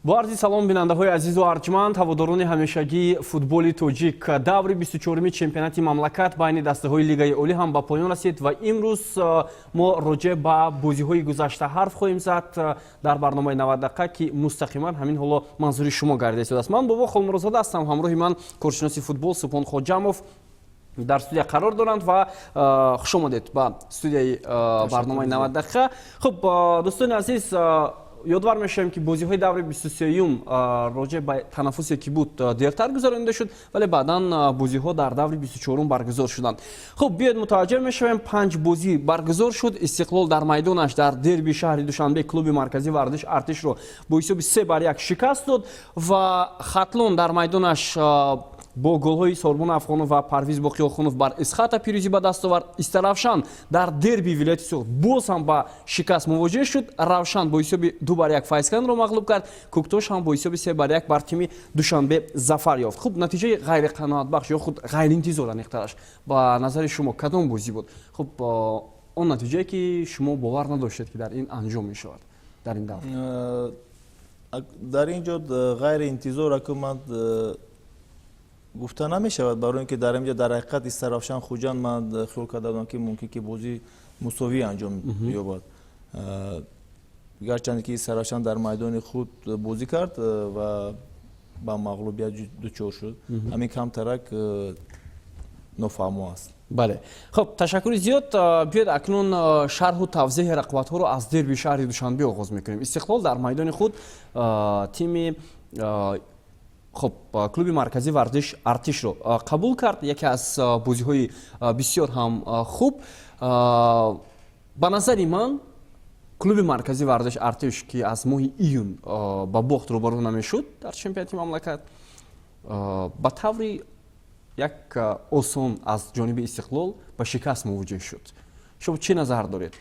Бо арзи салом, бинандаҳои азизу арҷманд, ҳаводорони ҳамешагии футболи тоҷик. Даври 24-уми чемпионати мамлакат байни дастаҳои Лигаи Олӣ ҳам ба поён расид ва имрӯз мо роҷеъ ба бозиҳои гузашта ҳарф хоҳем зад дар барномаи 90 дақиқа, ки мустақиман ҳамин ҳоло манзури шумо гардида истодааст. Ман Бобо Холмурозода ҳастам, ҳамроҳи ман коршиноси футбол Субҳон Хоҷамов дар студия қарор доранд ва хуш омадед ба студияи барномаи 90 дақиқа. Хуб, дӯстони азиз, ёдвар мешавем, ки бозиҳои даври 23-юм роҷеъ ба танаффусе, ки буд, дертар гузаронида шуд, вале баъдан бозиҳо дар даври 24-ум баргузор шуданд. Хуб, биёед, мутаваҷҷеҳ мешавем: панҷ бозӣ баргузор шуд. Истиқлол дар майдонаш дар дерби шаҳри Душанбе клуби марказии варзиш Артишро бо ҳисоби 3-1 шикаст дод ва Хатлон дар майдонаш бо голҳои Сорбон Афғонов ва Парвиз Боқиохунов бар Исхата пирӯзӣ ба даст овард. Истаравшан дар дерби вилояти Суғд боз ҳам ба шикаст мувоҷеҳ шуд. Равшан бо ҳисоби 2-1 Файзканро мағлуб кард. Кӯктош ҳам бо ҳисоби 3-1 бар тими Душанбе зафар ёфт. Хуб, натиҷаи ғайриқаноатбахш ё худ ғайриинтизор, аниқтараш, ба назари шумо кадом бозӣ буд? Хуб, он натиҷае, ки шумо бовар надоштед, ки дар ин анҷом мешавад, дар ин давр. Дар ин ҷо ғайриинтизор аку ман гуфта намешавад, барои ин ки дар инҷа дар ҳақиқат Истаравшан, Хуҷанд ман хиёл карда будам, ки мумкин ки бозӣ мусовӣ анҷом ёбад, гарчанде ки Истаравшан дар майдони худ бозӣ кард ва ба мағлубият дучор шуд. Ҳамин камтарак нофаҳмо аст. Бале, хуб, ташаккури зиёд. Биёед, акнун шарҳу тавзеҳи рақобатҳоро аз дерби шаҳри Душанбе оғоз мекунем. Истиқлол дар майдони худ тими, хуб, клуби марказии варзиш Артишро қабул кард. Яке аз бозиҳои бисёр ҳам хуб. Ба назари ман, клуби марказии варзиш Артиш, ки аз моҳи июн ба бохт рӯбарӯ намешуд дар чемпионати мамлакат, ба таври як осон аз ҷониби Истиқлол ба шикаст мувоҷеҳ шуд. Шумо чӣ назар доред?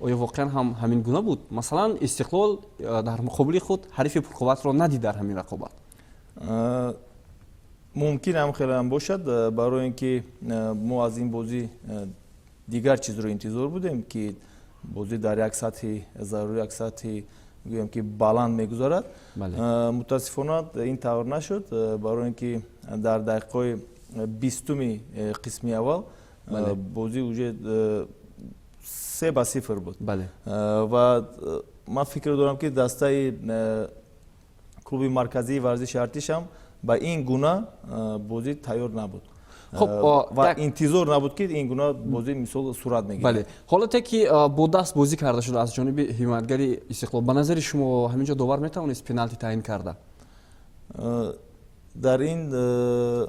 Оё воқеан ҳам ҳамин гуна буд? Масалан, Истиқлол дар муқобили худ ҳарифи пурқувватро надид дар ҳамин рақобат. Мумкин ҳам хелеам бошад, барои ин ки мо аз ин бозӣ дигар чизро интизор будем, ки бозӣ дар як сатҳи зарурӣ, як сатҳи, гӯем ки, баланд мегузарад. Мутаассифона, ин тавр нашуд, барои ин ки дар дақиқаҳои 20-уми қисми аввал бозӣ уже 3-0 буд ва ман фикр дорам, ки дастаи клуби марказии варзиши Артишам ба ин гуна бозӣ тайёр набуд ва интизор набуд, ки ин гуна бозӣ, мисол, сурат мегирад. Бале, ҳолате ки бо даст бозӣ карда шуда аз ҷониби ҳимоятгари Истиқлол, ба назари шумо, ҳамин ҷо довар метавонист пеналти таъин карда? Дар ин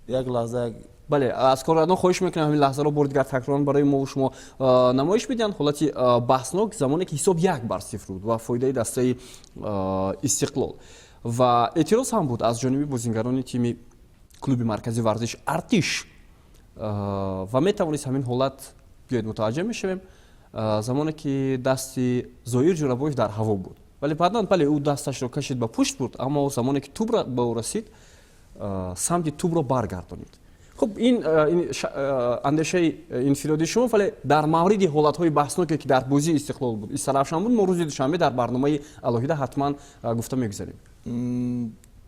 як лаҳза. Бале, аз коргардон хоҳиш мекунам, ҳамин лаҳзаро бори дигар такроран барои мову шумо намоиш бидиҳанд. Ҳолати баҳснок, замоне ки ҳисоб 1-0 буд ва фоидаи дастаи Истиқлол ва эътироз ҳам буд аз ҷониби бозингарони тими клуби марказии варзиш Артиш ва метавонист ҳамин ҳолат. Биёед, мутаваҷҷеҳ мешавем, замоне ки дасти Зоир Ҷурабоев дар ҳаво буд, вале баъдан, бале, ӯ дасташро кашид, ба пушт бурд, аммо замоне ки тӯб ба ӯ расид, самти тӯбро баргардонид. Хуб, ин андешаи инфиродии шумо, вале дар мавриди ҳолатҳои баҳсноке, ки дар бозии Истиқлол буд, Истаравшан буд, мо рӯзи душанбе дар барномаи алоҳида ҳатман гуфта мегузарем.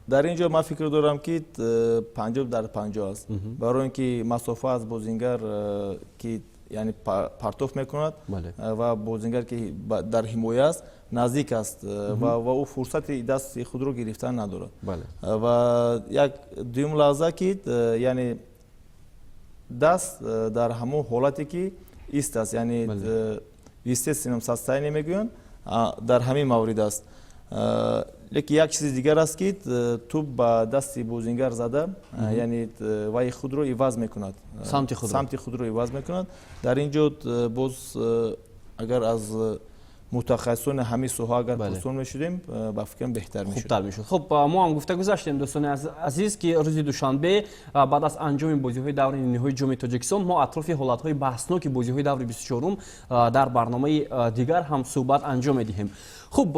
Дар ин ҷо ман фикр дорам, ки 50 дар 50 аст, барои ин ки масофа аз бозингар, ки яъне партоф мекунад, ва бозингар, ки дар ҳимоя аст, наздик аст ва ӯ фурсати дасти худро гирифтан надорад. Ва як дуюм лаҳза, ки яъне даст дар ҳамон ҳолате, ки ист аст, яъне в естественном состоянии мегӯянд, дар ҳамин маврид аст. Лекин як чизи дигар аст, ки тӯб ба дасти бозингар зада, яъне вай худро иваз мекунад, самти худро иваз мекунад. Дар ин ҷо боз агар аз мутахассисони ҳамин соҳа агар пурсон мешудем, ба фикрам, беҳтар мешуд. Хубтар мешуд. Хуб, мо ҳам гуфта гузаштем, дӯстони азиз, ки рӯзи душанбе баъд аз анҷоми бозиҳои даври ниҳоии Ҷоми Тоҷикистон мо атрофи ҳолатҳои баҳсноки бозиҳои даври 24-ум дар барномаи дигар ҳам суҳбат анҷом медиҳем. Хуб.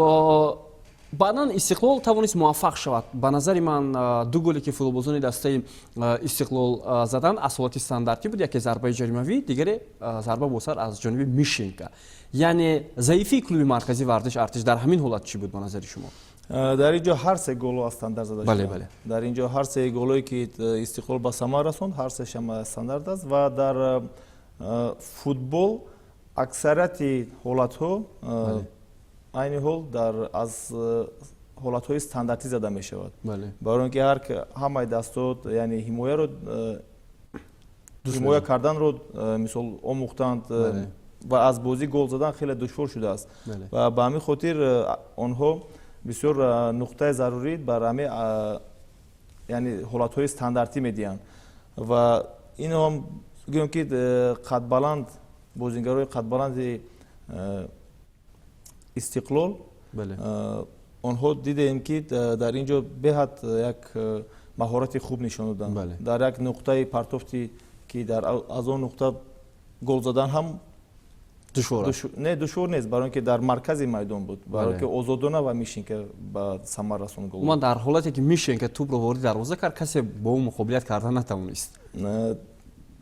Баъдан Истиқлол тавонист муваффақ шавад. Ба назари ман, ду голе ки футболбозони дастаи Истиқлол заданд, аз ҳолати стандартӣ буд: яке зарбаи ҷаримавӣ, дигаре зарба бо сар аз ҷониби Мишенка. Яъне заифии клуби марказии варзиш Артиш дар ҳамин ҳолат чӣ буд, ба назари шумо? Дар ин ҷо ҳар се голо аз стандарт зада шуданд. Дар ин ҷо ҳар се голое ки Истиқлол ба самар расонд, ҳар сешам стандарт аст ва дар футбол аксарияти ҳолатҳо айни ҳол аз ҳолатҳои стандартӣ зада мешавад, барои он ки ҳамаи дастот, яъне ҳимояро, ҳимоя карданро, мисол, омӯхтанд ва аз бозӣ гол задан хеле душвор шудааст ва ба ҳамин хотир онҳо бисёр нуқтаи зарурӣ бар ҳамин, яъне ҳолатҳои стандартӣ медиҳанд. Ва ин ҳам гӯем ки қадбаланд, бозингарои қадбаланди Истиқлол, онҳо дидем ки дар ин ҷо беҳад як маҳорати хуб нишон доданд. Дар як нуқтаи партофти ки аз он нуқта гол задан ҳам душвор аст. Не, душвор нест, барои он ки дар маркази майдон буд, барои ки озодона ва Мишенка ба самар расонд гол. Умуман, дар ҳолате ки Мишенка тӯбро вориди дарвоза кард, касе бо ӯ муқобилият карда натавонист.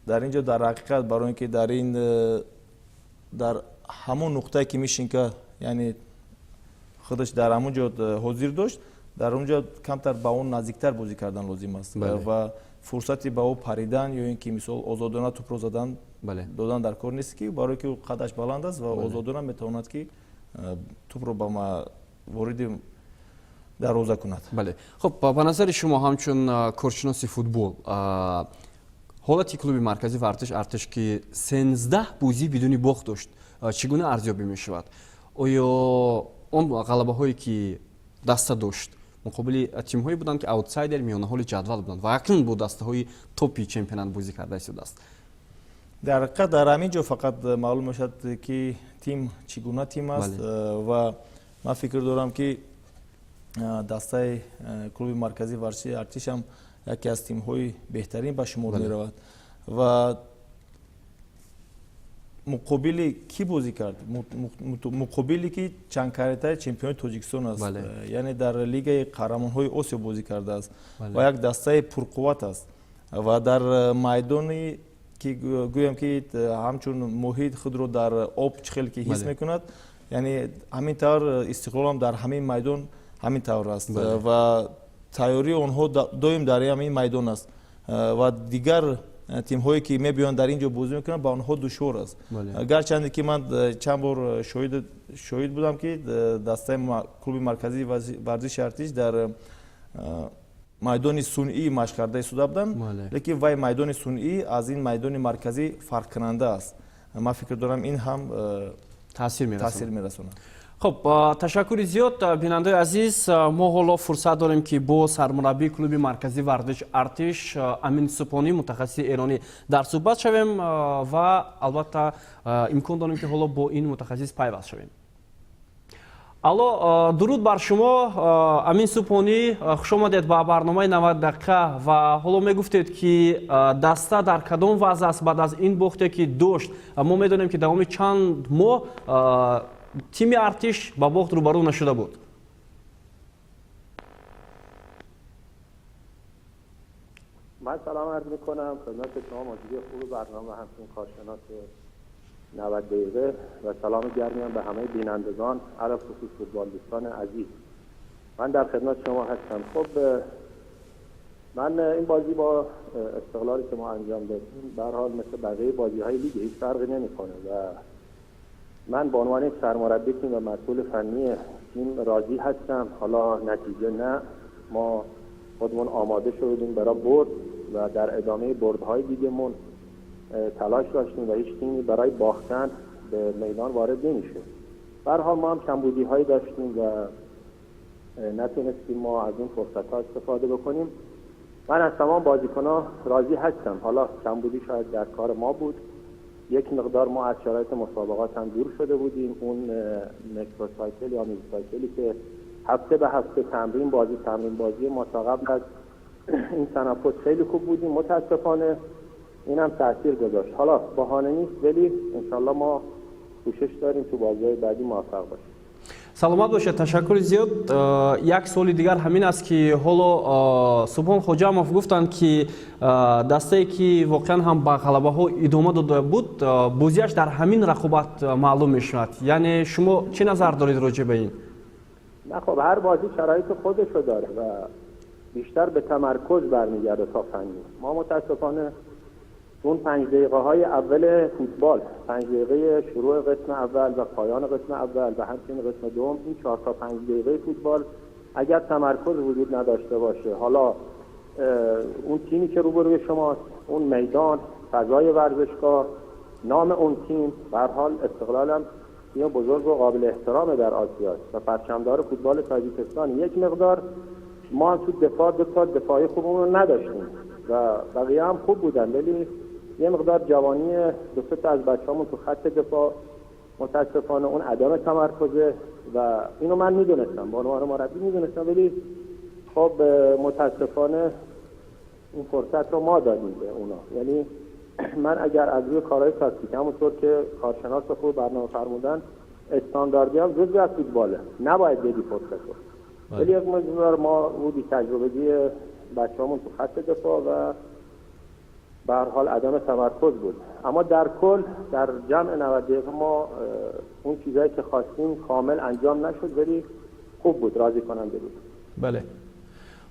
Дар ин ҷо, дар ҳақиқат, барои он ки дар ин дар ҳамон нуқтае ки Мишенка, яъне худаш дар ҳамон ҷо ҳозир дошт, дар он ҷо камтар ба он наздиктар бозӣ кардан лозим аст ва фурсати ба ӯ паридан ё ин ки, мисол, озодона тӯбро задан додан дар кор нест, ки барое ки ӯ қадаш баланд аст ва озодона метавонад ки тӯбро ба вориди дарвоза кунад. Бале, хуб, ба назари шумо, ҳамчун коршиноси футбол, ҳолати клуби марказии варзиш Артиш, ки 13 бозӣ бидуни бохт дошт, чӣ гуна арзёбӣ мешавад? Оё он ғалабаҳое ки даста дошт, муқобили тимҳое буданд, ки аутсайдер, миёнаҳоли ҷадвал буданд ва акнун бо дастаҳои топи чемпионат бозӣ карда истодааст? Дар ҳақиқат, дар ҳамин ҷо фақат маълум мешавад, ки тим чӣ гуна тим аст. Ва ман фикр дорам, ки дастаи клуби марказии варзиши Артиш ҳам яке аз тимҳои беҳтарин ба шумор меравад. Ва муқобили кӣ бозӣ кард? Муқобили ки чандкаратаи чемпиони Тоҷикистон аст, яъне дар Лигаи қаҳрамонҳои Осиё бозӣ кардааст ва як дастаи пурқувват аст ва дар майдони ки гӯям ки ҳамчун муҳит худро дар об чӣ хел ки ҳис мекунад, яъне ҳамин тавр Истиқлолам дар ҳамин майдон ҳамин тавр аст ва тайёрии онҳо доим дар ҳамин майдон аст ва дигар тимҳое ки мебиёянд, дар ин ҷо бозӣ мекунанд, ба онҳо душвор аст. Гарчанде ки ман чанд бор шоҳид будам, ки дастаи клуби марказии варзиши Артиш дар майдони сунъӣ машқ карда истода буданд, лекин вай майдони сунъӣ аз ин майдони марказӣ фарқкунанда аст. Ман фикр дорам, ин ҳам таъсир мерасонад. Хуб, ташаккури зиёд. Бинандаои азиз, мо ҳоло фурсат дорем, ки бо сармураббии клуби марказии варзиш Артиш Амин Супонӣ, мутахассиси эронӣ, дар суҳбат шавем ва албатта имкон дорем, ки ҳоло бо ин мутахассис пайваст шавем. Алло, дуруд бар шумо, Амин Супонӣ, хушомадед ба барномаи 90 дақиқа. Ва ҳоло мегуфтед, ки даста дар кадом вазъ аст баъд аз ин бохте, ки дошт? Мо медонем, ки давоми чанд моҳ тими Артиш ба бохт рӯбарӯ нашуда буд. من سلام عرض میکنم خدمت شما، مجری خوب برنامه و همچنین کارشناس 90 دقیقه و سلام گرمی هم به همه بینندگان، علی‌الخصوص فوتبال دوستان عزیز. من در خدمت شما هستم. خب، من این بازی با استقلالی که ما انجام دادیم، به هر حال مثل بقیه بازی های لیگ هیچ فرقی نمیکنه و من به عنوان یک سرمربی تیم و مسئول فنی تیم راضی هستم. حالا نتیجه نه، ما خودمون آماده شدیم برای برد و در ادامه بردهای دیگهمون تلاش داشتیم و هیچ تیمی برای باختن به میدان وارد نمیشه. به هر حال ما هم کمبودی هایی داشتیم و نتونستیم ما از این فرصت ها استفاده بکنیم. من از تمام بازیکن راضی هستم. حالا کمبودی شاید در کار ما بود، یک مقدار ما از شرایط مسابقات هم دور شده بودیم. اون microcycle یا mesocycle ی که هفته به هفته تمرین، بازی، تمرین، بازی، ما تا قبل از این تنفس خیلی خوب بودیم. متاسفانه این هم تاثیر گذاشت. حالا بهانه نیست، ولی انشالله ما کوشش داریم تو بازی بعدی موفق باشیم. Саломат бошед, ташаккури зиёд. Як суоли дигар ҳамин аст, ки ҳоло Субҳон Хоҷамов гуфтанд, ки дастае, ки воқеан ҳам ба ғалабаҳо идома дода буд, бозиаш дар ҳамин рақобат маълум мешавад. Яъне шумо чӣ назар доред роҷеъ ба ин? نه، خب هر بازی شرایط خودشو داره و بیشتر به تمرکز برمیگرده تا فنی. ما متاسفانه اون 5 دقیقه های اول فوتبال، 5 دقیقه شروع قسم اول و پایان قسم اول و همچنین قسم دوم، این 4 تا 5 دقیقه فوتبال اگر تمرکز وجود نداشته باشه، حالا اون تیمی که روبروی شماست، اون میدان، فضای ورزشگاه، نام اون تیم، به هر حال استقلال هم تیم بزرگ و قابل احترام در آسیا و پرچمدار فوتبال تاجیکستان، یک مقدار ما هم تو دفاع دو تا دفاعی خوبمون رو نداشتیم و بقیه هم خوب بودن، ولی یه مقدار جوانی دو تا از بچه‌هامون تو خط دفاع، متاسفانه اون عدم تمرکزه و اینو من میدونستم، به عنوان مربی میدونستم، ولی خب متاسفانه این فرصت رو ما دادیم به اونا. یعنی من اگر از روی کارهای تاکتیک، همونطور که کارشناس خوب برنامه فرمودن، استانداردی هم جزئی از فوتباله، نباید بدی فرصت رو. ولی یک مقدار ما رو بی تجربگی بچه‌هامون تو خط دفاع و به هر حال عدم تمرکز بود. اما در کل در جمع 90 دقیقه ما اون چیزایی که خواستیم کامل انجام نشد، ولی خوب بود، راضی کننده بود. بله،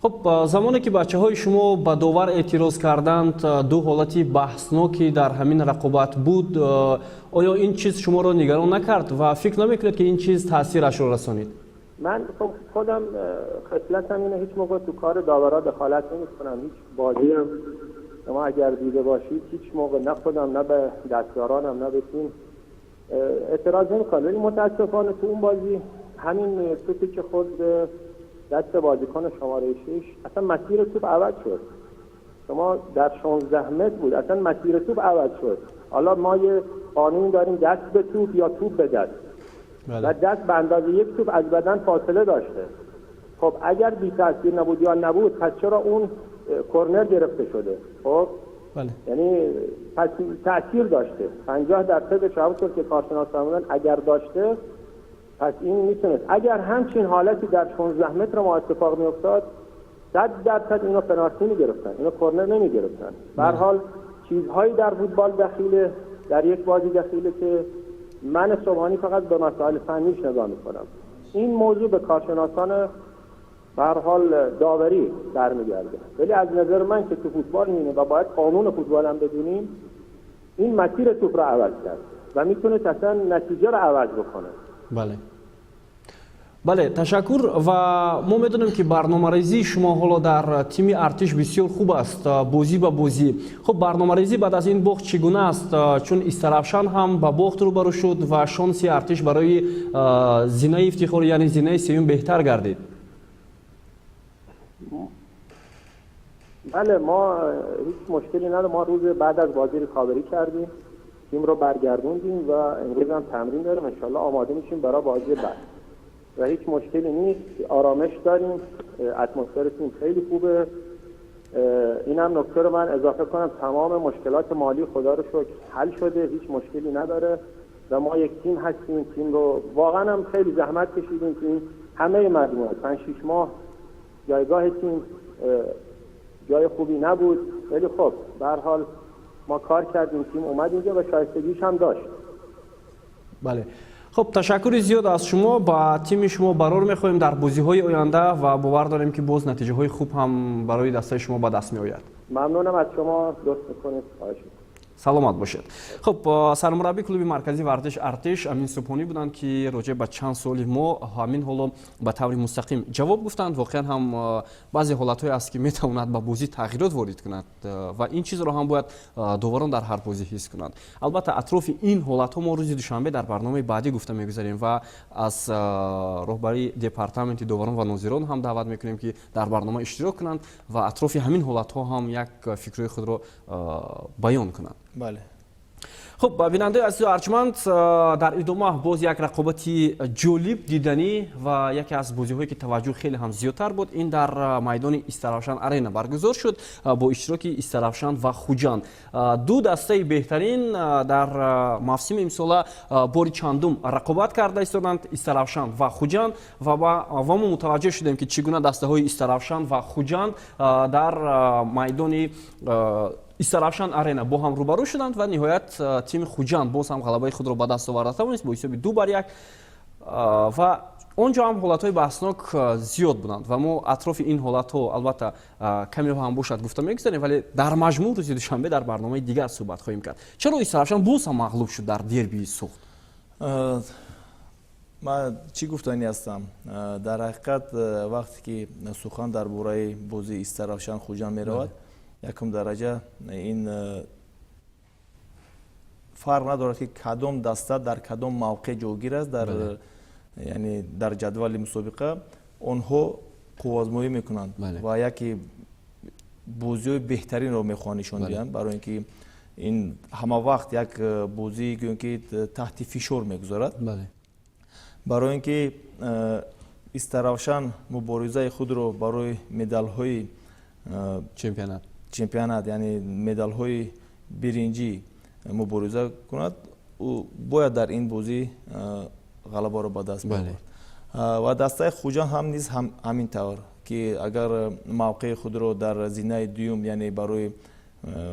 хуб، замоне ки бачаҳои шумо ба довар эътироз карданд, ду ҳолати баҳснокӣ дар ҳамин рақобат буд. Оё ин чиз шуморо нигарон накард ва фикр намекунед, ки ин чиз таъсирашро расонид? من خب خودم خصلتم اینه، هیچ موقع تو کار داورا دخالت نمی‌کنم. هیچ بازی هم شما اگر دیده باشید، هیچ موقع نه خودم، نه به دستیارانم، نه به تیم اعتراض نمی‌کنم. ولی متاسفانه تو اون بازی همین توپی که خورد به دست بازیکن شماره 6، اصلا مسیر توپ عوض شد. شما در 16 متر بود، اصلا مسیر توپ عوض شد. حالا ما یه قانون داریم، دست به توپ یا توپ به دست. و دست به اندازه یک توپ از بدن فاصله داشته. خب اگر بی تاثیر نبود یا نبود، پس چرا اون کرنر گرفته شده؟ خب یعنی پس تاثیر داشته، 50% همونطور که کارشناس فرمودن اگر داشته، پس این میتونست، اگر همچین حالتی در 16 متر ما اتفاق میافتاد، 100% اینو پنالتی میگرفتن، اینو کرنر نمیگرفتن. به هر حال چیزهایی در فوتبال دخیله، در یک بازی دخیله که من سبحانی فقط به مسائل فنیش نگاه میکنم. این موضوع به کارشناسان به هر حال داوری برمیگرده، ولی از نظر من که تو فوتبال میبینه و باید قانون فوتبال هم بدونیم، این مسیر توپ رو عوض کرد و میتونه اصلا نتیجه رو عوض بکنه. Бале، ташаккур. Ва мо медонем, ки барномарезии шумо ҳоло дар тими Артиш бисёр хуб аст, бозӣ ба бозӣ. Хуб, барномарезӣ баъд аз ин бохт чӣ гуна аст, чун Истаравшан ҳам ба бохт рӯбарӯ шуд ва шонси Артиш барои зинаи ифтихорӣ, яъне зинаи сеюм, беҳтар гардид? بله، ما هیچ مشکلی نداره. ما روز بعد از بازی ریکاوری کردیم، تیم رو برگردوندیم و امروز هم تمرین داریم. انشالله آماده میشیم برای بازی بعد و هیچ مشکلی نیست. آرامش داریم، اتمسفر تیم خیلی خوبه. اینم نکته رو من اضافه کنم، تمام مشکلات مالی خدا رو شکر حل شده، هیچ مشکلی نداره و ما یک تیم هستیم. تیم رو واقعا هم خیلی زحمت کشیدیم تو این همه مجموعه 5 6 ماه. جایگاه تیم جای خوبی نبود، ولی خب به هر حال ما کار کردیم، تیم اومد اینجا و شایستگیش هم داشت. Бале، хуб، ташаккури зиёд аз шумо. Ба тими шумо барор мехоҳем дар бозиҳои оянда ва бовар дорем, ки боз натиҷаҳои хуб ҳам барои дастаи шумо ба даст меояд. ممنونم از شما، لطف میکنید، خواهش. Саломат бошед. Хуб، сармураббии клуби марказии варзиш Артиш Амин Субҳонӣ буданд, ки роҷеъ ба чанд суоли мо ҳамин ҳоло ба таври мустақим ҷавоб гуфтанд. Воқеан ҳам баъзе ҳолатҳое аст, ки метавонад ба бозӣ тағйирот ворид кунад ва ин чизро ҳам бояд доварон дар ҳар бозӣ ҳис кунанд. Албатта, атрофи ин ҳолатҳо мо рӯзи душанбе дар барномаи баъдӣ гуфта мегузарем ва аз роҳбари департаменти доварон ва нозирон ҳам даъват мекунем, ки дар барнома иштирок кунанд ва атрофи ҳамин ҳолатҳо ҳам як фикрҳои худро баён кунанд. Бале. Хуб, бинандаи азизу арҷманд, дар идома боз як рақобати ҷолиб, диданӣ ва яке аз бозиҳое, ки таваҷҷӯҳ хеле ҳам зиёдтар буд, ин дар майдони Истаравшан Арена баргузор шуд бо иштироки Истаравшан ва Хуҷанд. Ду дастаи беҳтарин дар мавсими имсола бори чандум рақобат карда истоданд, Истаравшан ва Хуҷанд. Ва мо мутаваҷҷӯҳ шудем, ки чӣ гуна дастаҳои Истаравшан ва Хуҷанд дар майдони Истаравшан Арена бо ҳам рӯбарӯ шуданд ва ниҳоят тими Хуҷанд боз ҳам ғалабаи худро ба даст оварда тавонист бо ҳисоби 2-1. Ва он ҷо ҳам ҳолатҳои баҳснок зиёд буданд ва мо атрофи ин ҳолатҳо албатта каме ҳам бошад гуфта мегузарем, вале дар маҷмӯъ рӯзи душанбе дар барномаи дигар суҳбат хоҳем кард. Чаро Истаравшан боз ҳам мағлуб шуд дар дербии Суғд? Ман чӣ гуфтанӣ ҳастам? Дар ҳақиқат, вақте ки сухан дар бораи бозии Истаравшан Хуҷанд меравад, якум дараҷа ин фарқ надорад, ки кадом даста дар кадом мавқеъ ҷойгир аст дар, яъне дар ҷадвали мусобиқа, онҳо қувваозмоӣ мекунанд ва яке бозиҳои беҳтаринро мехоҳанд нишон диҳанд, барои ин ки ин ҳама вақт як бозӣ, гӯем ки, таҳти фишор мегузорад. Барои ин ки Истаравшан муборизаи худро барои медалҳои чемпионат чемпионат, яъне медалҳои биринҷӣ мубориза кунад, ӯ бояд дар ин бозӣ ғалабаро ба даст биёвард. Ва дастаи Хуҷанд ҳам низ ҳамин тавр, ки агар мавқеи худро дар зинаи дуюм, яъне барои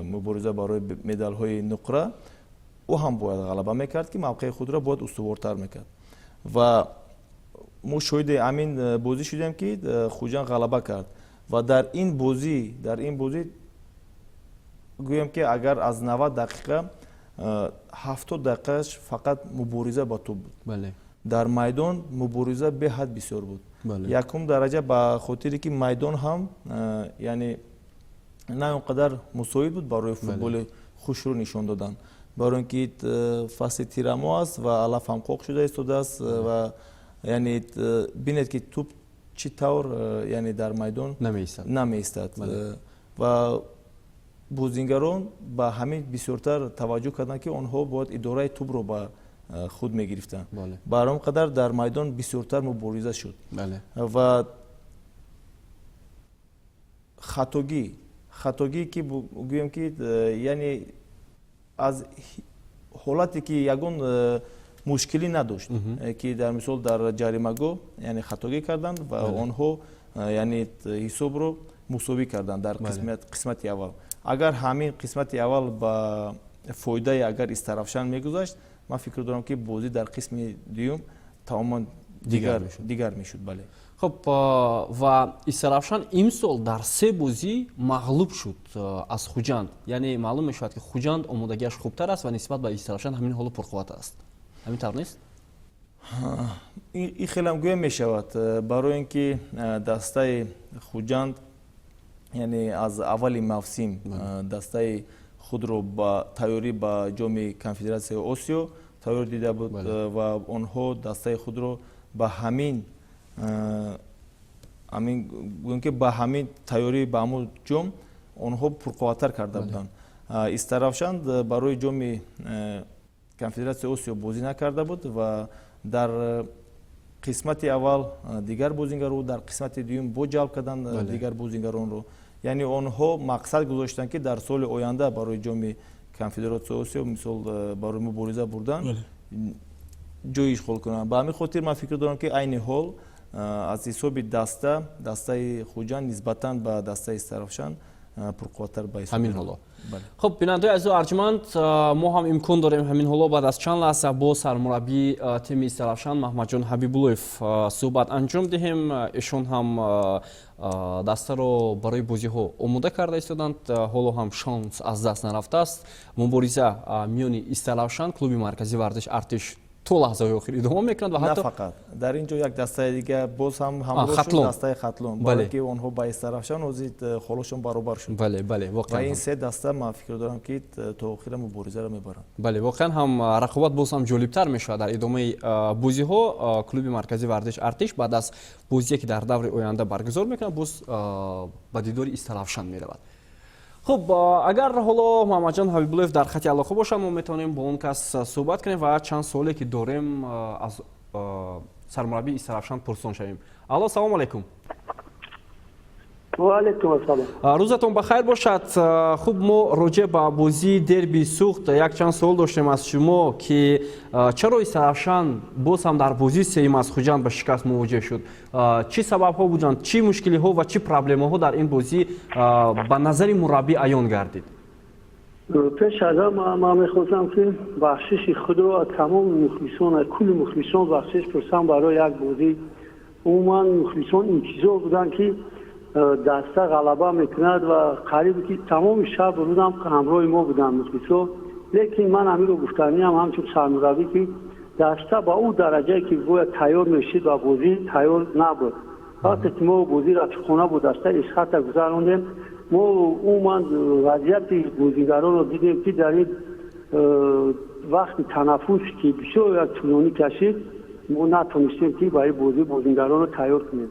мубориза барои медалҳои нуқра, ӯ ҳам бояд ғалаба мекард, ки мавқеи худро бояд устувортар мекард. Ва мо шоҳиди ҳамин бозӣ шудем, ки Хуҷанд ғалаба кард. Ва дар ин бозӣ гӯем, ки агар аз 90 дақиқа 70 дақиқаш фақат мубориза ба тӯб буд. Дар майдон мубориза беҳад бисёр буд. Якум дараҷа ба хотире ки майдон ҳам, яъне на он қадар мусоид буд барои футболи хушрӯ нишон додан, барои ин ки фасли тирамоҳ аст ва алаф ҳам қоқ шуда истодааст. Ва яъне бинед, ки тӯб чӣ тавр, яъне дар майдон намеистад. Ва бозингарон ба ҳамин бисёртар таваҷҷӯҳ карданд, ки онҳо бояд идораи тӯбро ба худ мегирифтанд. Бар он қадар дар майдон бисёртар мубориза шуд ва хатогӣ, ки гӯем, ки яъне аз ҳолате ки ягон мушкилӣ надошт, ки дар мисол дар ҷаримагоҳ, яъне хатогӣ карданд ва онҳо, яъне ҳисобро мусовӣ карданд дар қисмати аввал. Агар ҳамин қисмати аввал ба фоидаи агар Истаравшан мегузашт, ман фикр дорам, ки бозӣ дар қисми дуюм тамоман дигар мешуд, бале. Хуб, ва Истаравшан имсол дар се бозӣ мағлуб шуд аз Хуҷанд. Яъне маълум мешавад, ки Хуҷанд омодагиаш хубтар аст ва нисбат ба Истаравшан ҳамин ҳоло пурқувват аст. Ҳамин тавр нест? Ин хелам гӯя мешавад, барои ин ки дастаи Хуҷанд, яъне аз аввали мавсим дастаи худро ба тайёрӣ ба Ҷоми Конфедератсияи Осиё тайёр дида буд ва онҳо дастаи худро ба ҳамин, гӯем ки, ба ҳамин тайёрӣ ба ҳамун ҷом онҳо пурқувваттар карда буданд. Истаравшан барои Ҷоми Конфедератсияи Осиё бозӣ накарда буд ва дар қисмати аввал дигар бозингарро, дар қисмати дуюм бо ҷалб карданд дигар бозингаронро. Яъне онҳо мақсад гузоштанд, ки дар соли оянда барои Ҷоми Конфедератсияи Осиё, мисол, барои мубориза бурдан ҷой ишғол кунанд. Ба ҳамин хотир ман фикр дорам, ки айни ҳол аз ҳисоби даста дастаи Хуҷанд нисбатан ба дастаи Истаравшан пурқувваттар ба ҳамин ҳоло. Хуб, бинандаои азизу арҷманд, мо ҳам имкон дорем ҳамин ҳоло баъд аз чанд лаҳза бо сармураббии тими Истаравшан Маҳмадҷон Ҳабибуллоев суҳбат анҷом диҳем. Эшон ҳам дастаро барои бозиҳо омода карда истоданд. Ҳоло ҳам шанс аз даст нарафтааст. Мубориза миёни Истаравшан, клуби марказии варзиш Артиш то лаҳзаҳои охир идома мекунад ва ҳатто фақат дар ин ҷо як дастаи дига боз ҳам ҳамроҳ шуд, дастаи Хатлон, бале, ки онҳо ба Истаравшан ҳозир холошон баробар шуд. бале бале Воқеан, ва ин се даста, ман фикр дорам, ки то охира муборизаро мебаранд. Бале, воқеан ҳам рақобат боз ҳам ҷолибтар мешавад дар идомаи бозиҳо. Клуби марказии варзиш Артиш баъд аз бозие, ки дар даври оянда баргузор мекунад, боз ба дидори Истаравшан меравад. Хуб, агар ҳоло Муҳаммадҷон Ҳабибуллоев дар хати алоқа бошанд, мо метавонем бо он кас суҳбат кунем ва чанд суоле, ки дорем, аз сармураббии Истаравшан пурсон шавем. Алло, салому алайкум. Ваалайкум ассалом. Рӯзатон ба хайр бошад. Хуб, мо роҷеъ ба бозии дерби Суғд якчанд суол доштем аз шумо, ки чаро Истаравшан боз ҳам дар бозии сеюм аз Хуҷанд ба шикаст мувоҷеҳ шуд? Чӣ сабабҳо буданд, чӣ мушкилиҳо ва чӣ проблемаҳо дар ин бозӣ ба назари мураббӣ аён гардид? Пеш аз ҳама ман мехостам, ки бахшиши худро аз тамоми мухлисон, аз кулли мухлисон бахшиш пурсам барои як бозӣ. Умуман, мухлисон интизор буданд, ки даста ғалаба мекунад, ва қарибе ки тамоми шаб рӯзам ҳамроҳи мо буданд мухлисо. Лекин ман ҳаминро гуфтаниам ҳамчун сармураббӣ, ки даста ба ӯ дараҷае, ки бояд тайёр мешид, ба бозӣ тайёр набуд. Вақте ки мо бозии рафиқона бо дастаи Исхата гузарондем, мо умуман вазъияти бозигаронро дидем, ки дар ин вақти танаффус, ки бисёр як тӯлонӣ кашид, мо натонистем, ки ба ин бозӣ бозигаронро тайёр кунем.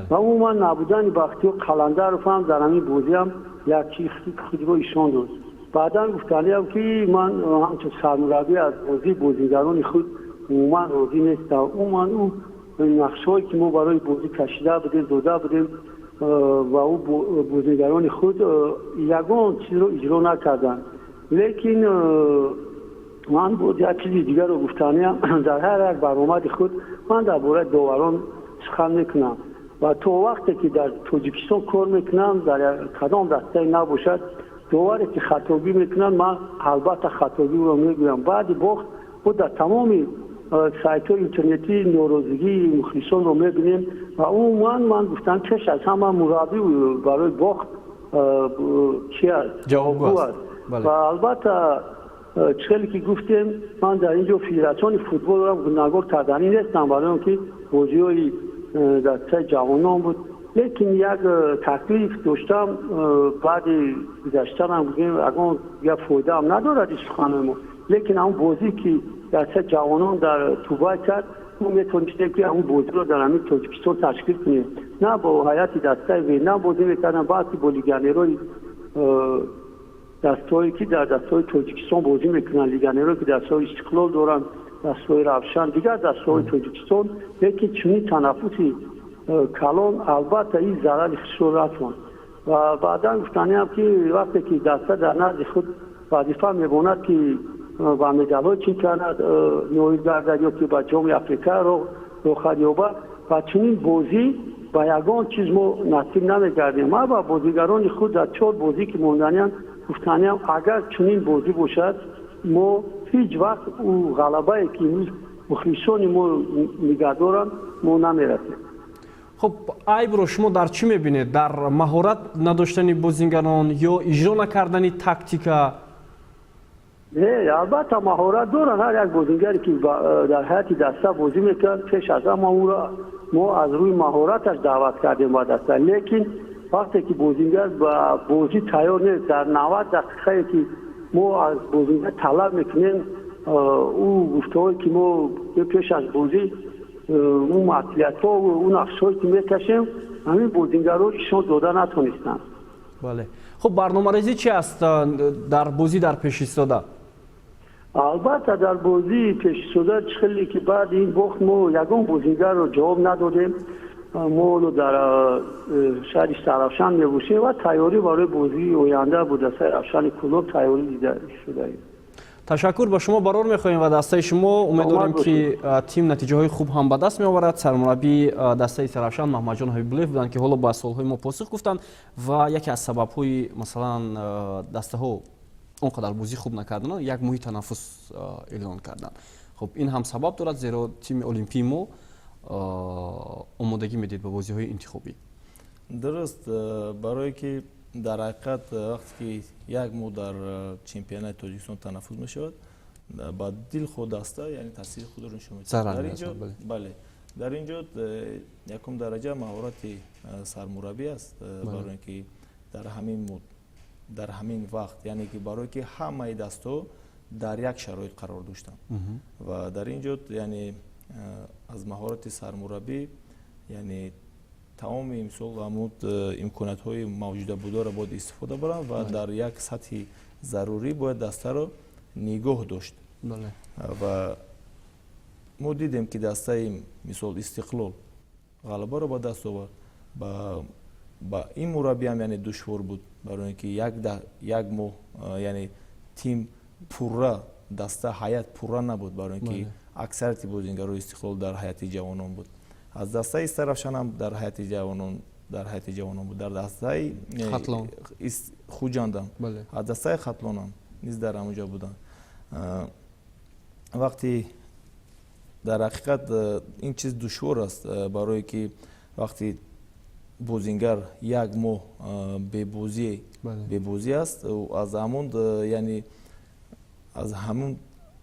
Ва умуман набудани Бахтиёр Қаландаров ҳам дар ҳамин бозиам як чиз худро ишон дод. Баъдан гуфтаниам, ки ман ҳамчун сармураббӣ аз бозии бозигарони худ умуман розӣ нестам. Умуман, ӯ нақшҳое, ки мо барои бозӣ кашида будем, дода будем, ва ӯ бозигарони худ ягон чизро иҷро накарданд. Лекин ман боз як чизи дигарро гуфтаниам: дар ҳар як баромади худ ман дар бораи доварон сухан мекунам ва то вақте ки дар Тоҷикистон кор мекунам, дар кадом дастае набошад, доваре ки хатогӣ мекунад, ман албатта хатогиро мегӯям. Баъди бохт мо дар тамоми сайтҳои интернетӣ норозигии мухлисонро мебинем. Ва умуман ман гуфтам, пеш аз ҳама мураббӣ барои бохт чи аст? Ҷавобгӯ аст. Ва албатта, чӣ хеле ки гуфтем, ман дар ин ҷо федератсиони футболро гунаҳгор карданӣ нестам, барои он ки бозиҳои дастаи ҷавонон буд. Лекин як таклиф доштам, баъди гузаштанам гӯем, ягон як фоидаам надорад ин суханои мо, лекин ҳамон бозӣ, ки дастаи ҷавонон дар Дубай кард, мо метавонистем, ки ҳамон бозиро дар ҳамин Тоҷикистон ташкил кунем. На бо ҳайати дастаи Ветнам бозӣ мекардам, балки бо легионерҳои дастҳое, ки дар дастҳои Тоҷикистон бозӣ мекунанд, легионерҳое, ки дастҳои Истиқлол доранд, дастҳои Равшан, дигар дастҳои Тоҷикистон. Лекин чунин танаффуси калон албатта ин зарари худшро расонд. Ва баъдан гуфтаниам, ки вақте ки даста дар назди худ вазифа мебонад, ки ба медалҳои чемпионат ноил гардад ё ки ба Ҷоми Африка роҳхат ёбад, ва чунин бозӣ ба ягон чиз мо насиб намегардем. Ман ба бозигарони худ дар чор бозӣ, ки монданиам, гуфтаниам: агар чунин бозӣ бошад, мо ҳеҷ вақт ӯ ғалабае, ки имрӯз мухлисони мо нигаҳдоранд, мо намерасем. Хуб, айбро шумо дар чӣ мебинед? Дар маҳорат надоштани бозингарон ё иҷро накардани тактика? Не, албатта, маҳорат доранд. Ҳар як бозингаре, ки дар ҳайати даста бозӣ мекунад, пеш аз ҳама ӯро мо аз рӯи маҳораташ даъват кардем ба даста. Лекин вақте ки бозингар ба бозӣ тайёр нест, дар 90 дақиқае, ки мо аз бозингар талаб мекунем, ӯ гуфтаҳое, ки мо пеш аз бозӣ, ӯ маслиҳатҳо, ӯ нақшҳое, ки мекашем, ҳамин бозингарро ишон дода натонистанд. Бале, хуб, барномарезӣ чи аст дар бозӣ дар пеш истода? Албатта, дар бозии пешистода, чӣ хеле ки баъди ин бохт мо ягон бозингарро ҷавоб надодем. Мо ҳоло дар шаҳри Истаравшан мебошем ва тайёрӣ барои бозии оянда бо дастаи Равшани Кӯлоб тайёрӣ дида шудаем. Ташаккур ба шумо, барор мехоҳем ва дастаи шумо. Умедворем, ки тим натиҷаҳои хуб ҳам ба даст меоварад. Сармураббии дастаи Истаравшан Маҳмадҷон Ҳабибуллоев буданд, ки ҳоло ба суолҳои мо посух гуфтанд. Ва яке аз сабабҳои, масалан, дастаҳо он қадар бозӣ хуб накардан, як моҳи танаффус эълон карданд. Хуб, ин ҳам сабаб дорад, зеро тими олимпии мо омодагӣ медиҳад ба бозиҳои интихобӣ. Дуруст, барое ки дар ҳақиқат вақте ки як моҳ дар чемпионати Тоҷикистон танаффус мешавад, ба дилхоҳ даста, яъне, таъсири худро нишон медиҳад. Бале, дар ин ҷо якум дараҷа маҳорати сармураббӣ аст, барои ки дар ҳамин вақт, яъне ки барое ки ҳамаи дастҳо дар як шароит қарор доштанд. Ва дар ин ҷо, яъне, аз маҳорати сармураббӣ, яъне Тамоми, мисол, ҳамун имкониятҳои мавҷуда бударо бояд истифода баранд ва дар як сатҳи зарурӣ бояд дастаро нигоҳ дошт. Ва мо дидем, ки дастаи, мисол, Истиқлол ғалабаро ба даст овард. Ба ин мураббиам, яъне, душвор буд, барои ин ки як моҳ, яъне, тим пурра, даста, ҳайат пурра набуд, барои ин ки аксарияти бозингарои Истиқлол дар ҳайати ҷавонон буд. Аз дастаи Истаравшанам дар ҳайати ҷавонон буд, дар дастаи Хуҷандам, аз дастаи Хатлонам низ дар ҳамонҷо буданд. Вақти дар ҳақиқат ин чиз душвор аст, барое ки вақти бозингар як моҳ бебозӣ аст, аз ҳамун, яъне, аз ҳамун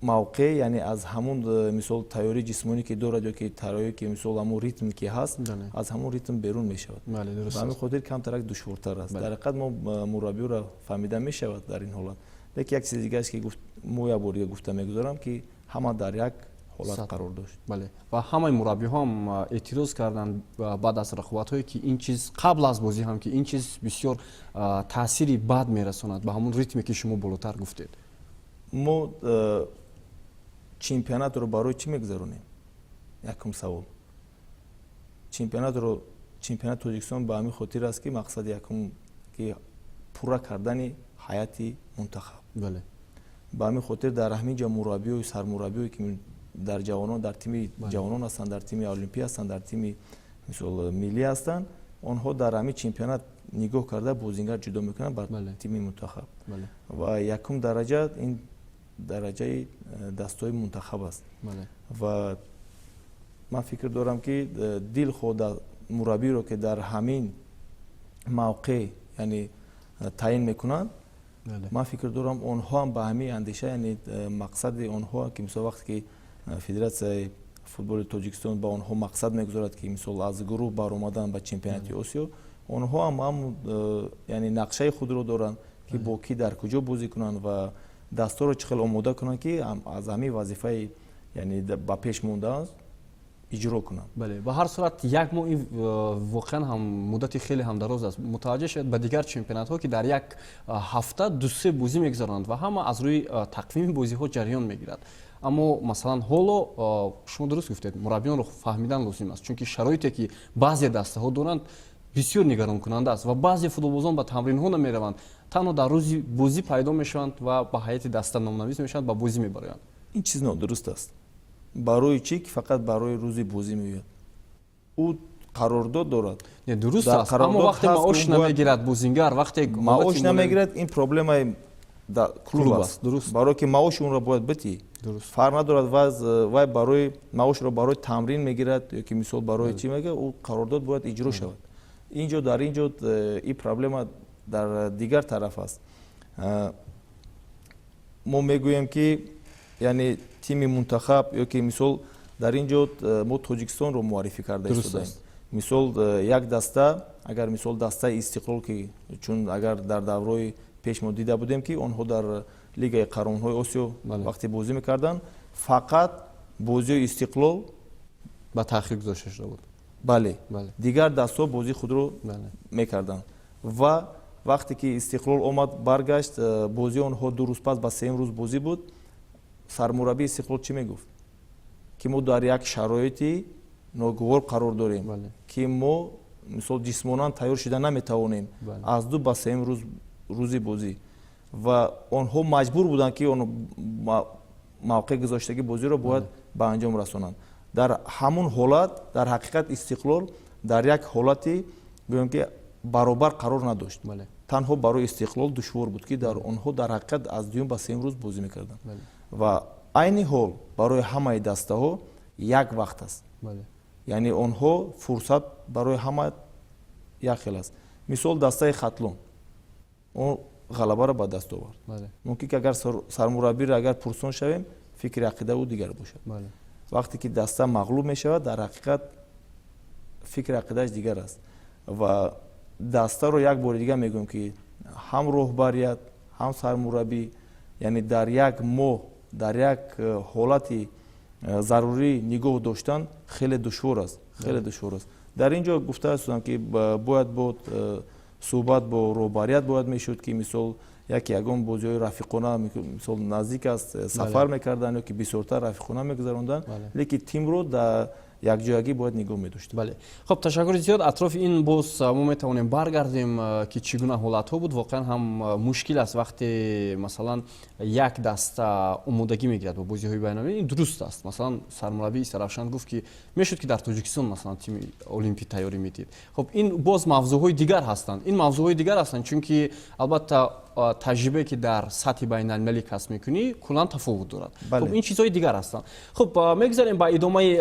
мавқеъ, яъне, аз ҳамун, мисол, тайёрии ҷисмонӣ ки дорад ё ки тайёрӣ ки, мисол, ҳамун ритм ки ҳаст, аз ҳамун ритм берун мешавад. Ба ҳамин хотир камтарак душвортар аст. Дар ҳақиқат мо мураббиёро фаҳмида мешавад дар ин ҳолат. Лекин як чизи дигааш ки мо як бор дига гуфта мегузорам, ки ҳама дар як ҳолат қарор дошт. Бале, ва ҳамаи мураббиҳо ҳам эътироз карданд баъд аз рақобатҳое, ки ин чиз қабл аз бозӣ ҳам, ки ин чиз бисёр таъсири бад мерасонад ба ҳамон ритме, ки шумо болотар гуфтед. Мо чемпионатро барои чӣ мегузаронем? Якум савол. Чемпионатро, чемпионати Тоҷикистон ба ҳамин хотир аст, ки мақсади якум, ки пурра кардани ҳайати мунтахаб. Ба ҳамин хотир дар ҳамин ҷо мураббиёю сармураббиое, ки дар ҷавонон, дар тими ҷавонон ҳастанд, дар тими олимпӣ ҳастанд, дар тими, мисол, миллӣ ҳастанд, онҳо дар ҳамин чемпионат нигоҳ карда бозингар ҷудо мекунанд ба тими мунтахаб. Ва якум дараҷа ин дараҷаи дастаҳои мунтахаб аст. Ва ман фикр дорам, ки дилхоҳ мураббиро, ки дар ҳамин мавқеъ, яъне, таъин мекунанд, ман фикр дорам, онҳо ҳам ба ҳамин андеша, яъне, мақсади онҳо, ки, мисол, вақте ки Федератсияи футболи Тоҷикистон ба онҳо мақсад мегузорад, ки, мисол, аз гурӯҳ баромадан ба чемпионати Осиё, онҳо ҳам ҳам, яъне, нақшаи худро доранд, ки бо кӣ дар куҷо бозӣ кунанд ва дастаро чӣ хел омода кунанд, ки аз ҳамин вазифаи, яъне, ба пеш мондаанд иҷро кунанд. Бале, ба ҳар сурат як моҳ ин воқеан ҳам муддати хеле ҳам дароз аст. Мутаваҷҷеҳ шавед ба дигар чемпионатҳо, ки дар як ҳафта дусе бозӣ мегузаронанд ва ҳама аз рӯи тақвими бозиҳо ҷараён мегирад. Аммо, масалан, ҳоло шумо дуруст гуфтед, мураббиёнро фаҳмидан лозим аст, чунки шароите, ки баъзе дастаҳо доранд, бисёр нигаронкунанда аст ва баъзе футболбозон ба тамринҳо намераванд, танҳо дар рӯзи бозӣ пайдо мешаванд ва ба ҳайати даста номнавис мешаванд, ба бозӣ мебароянд. Ин чиз нодуруст аст. Барои чӣ ки фақат барои рӯзи бозӣ меояд? Ӯ қарордод дорад. Не, дуруст аст, аммо вақте маош намегирад бозингар, вақте маош намегирад, ин проблемаи клуб аст, барое ки маоши онро бояд битӣ. Фарқ надорад, вай барои маошро барои тамрин мегирад ё ки, мисол, барои чӣ мегирад, ӯ қарордод бояд иҷро шавад. Инҷо, дар инҷо ин проблема дар дигар тараф аст. Мо мегӯем, ки, яъне, тими мунтахаб ё ки, мисол, дар ин ҷо мо Тоҷикистонро муаррифӣ карда истодаем. Мисол, як даста, агар, мисол, дастаи Истиқлол, ки чун агар дар давраи пеш мо дида будем, ки онҳо дар Лигаи қаҳрамонҳои Осиё вақте бозӣ мекарданд, фақат бозиҳои Истиқлол ба таъхир гузошта шуда буд. Бале, дигар дастҳо бозии худро мекарданд. Ва вақте ки Истиқлол омад, баргашт, бозии онҳо 2 рӯз пас ба сеюм рӯз бозӣ буд. Сармураббии Истиқлол чӣ мегуфт? Ки мо дар як шароити ногувор қарор дорем, ки мо, мисол, ҷисмонан тайёр шида наметавонем аз ду ба сеюм рӯз, рӯзи бозӣ. Ва онҳо маҷбур буданд, ки мавқеъ гузоштагӣ бозиро бояд ба анҷом расонанд. Дар ҳамун ҳолат, дар ҳақиқат, Истиқлол дар як ҳолати, гӯем ки, баробар қарор надошт. Танҳо барои Истиқлол душвор буд, ки дар онҳо дар ҳақиқат аз дуюм ба сеюм рӯз бозӣ мекарданд. Ва айни ҳол барои ҳамаи дастаҳо як вақт аст, яъне онҳо фурсат барои ҳама як хел аст. Мисол, дастаи Хатлон, он ғалабаро ба даст овард. Мумкин ки агар сармураббиро агар пурсон шавем, фикри ақида ӯ дигар бошад. Вақте ки даста мағлуб мешавад, дар ҳақиқат фикри ақидааш дигар аст. Ва дастаро як бори дигар мегӯем, ки ҳам роҳбарият, ҳам сармураббӣ, яъне, дар як моҳ дар як ҳолати зарурӣ нигоҳ доштан хеле душвор аст, хеле душвор аст. Дар ин ҷо гуфта ҳастам, ки бояд бо суҳбат бо роҳбарият бояд мешуд, ки мисол яке ягон бозиҳои рафиқона, мисол, наздик аст, сафар мекарданд ё ки бисёртар рафиқона мегузаронданд, лекин тимро дар якҷоягӣ бояд нигоҳ медошт. Бале, хуб, ташаккури зиёд. Атрофи ин боз мо метавонем баргардем, ки чӣ гуна ҳолатҳо буд. Воқеан ҳам мушкил аст, вақте, масалан, як даста омодагӣ мегирад ба бозиҳои байналмилалӣ. Ин дуруст аст. Масалан, сармураббии Истаравшан гуфт, ки мешуд, ки дар Тоҷикистон, масалан, тими Олимпӣ тайёрӣ медид. Хуб, ин боз мавзӯъҳои дигар ҳастанд, ин мавзӯъҳои дигар ҳастанд, чунки, албатта, таҷрибае, ки дар сатҳи байналмилалӣ касб мекунӣ, куллан тафовут дорад. Хуб, ин чизҳои дигар ҳастанд. Хуб, мегузарем ба идомаи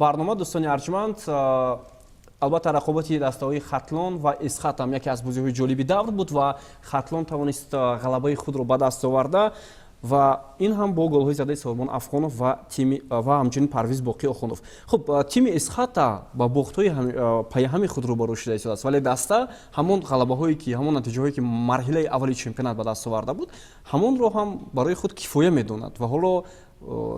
барнома, дӯстони арҷманд. Албатта, рақобати дастаҳои Хатлон ва Эсхат ҳам яке аз бозиҳои ҷолиби давр буд ва Хатлон тавонист ғалабаи худро ба даст оварда ва ин ҳам бо голҳои задаи Соҳибон Афғонов ва тими ва ҳамчунин Парвиз Боқӣ Охунов. Хуб, тими Эсхата ба бохтҳои пайҳами худ рӯбарӯ шуда истодааст, вале даста ҳамон ғалабаҳое, ки ҳамон натиҷаҳое, ки марҳилаи аввали чемпионат ба даст оварда буд, ҳамонро ҳам барои худ кифоя медонад. Ва ҳоло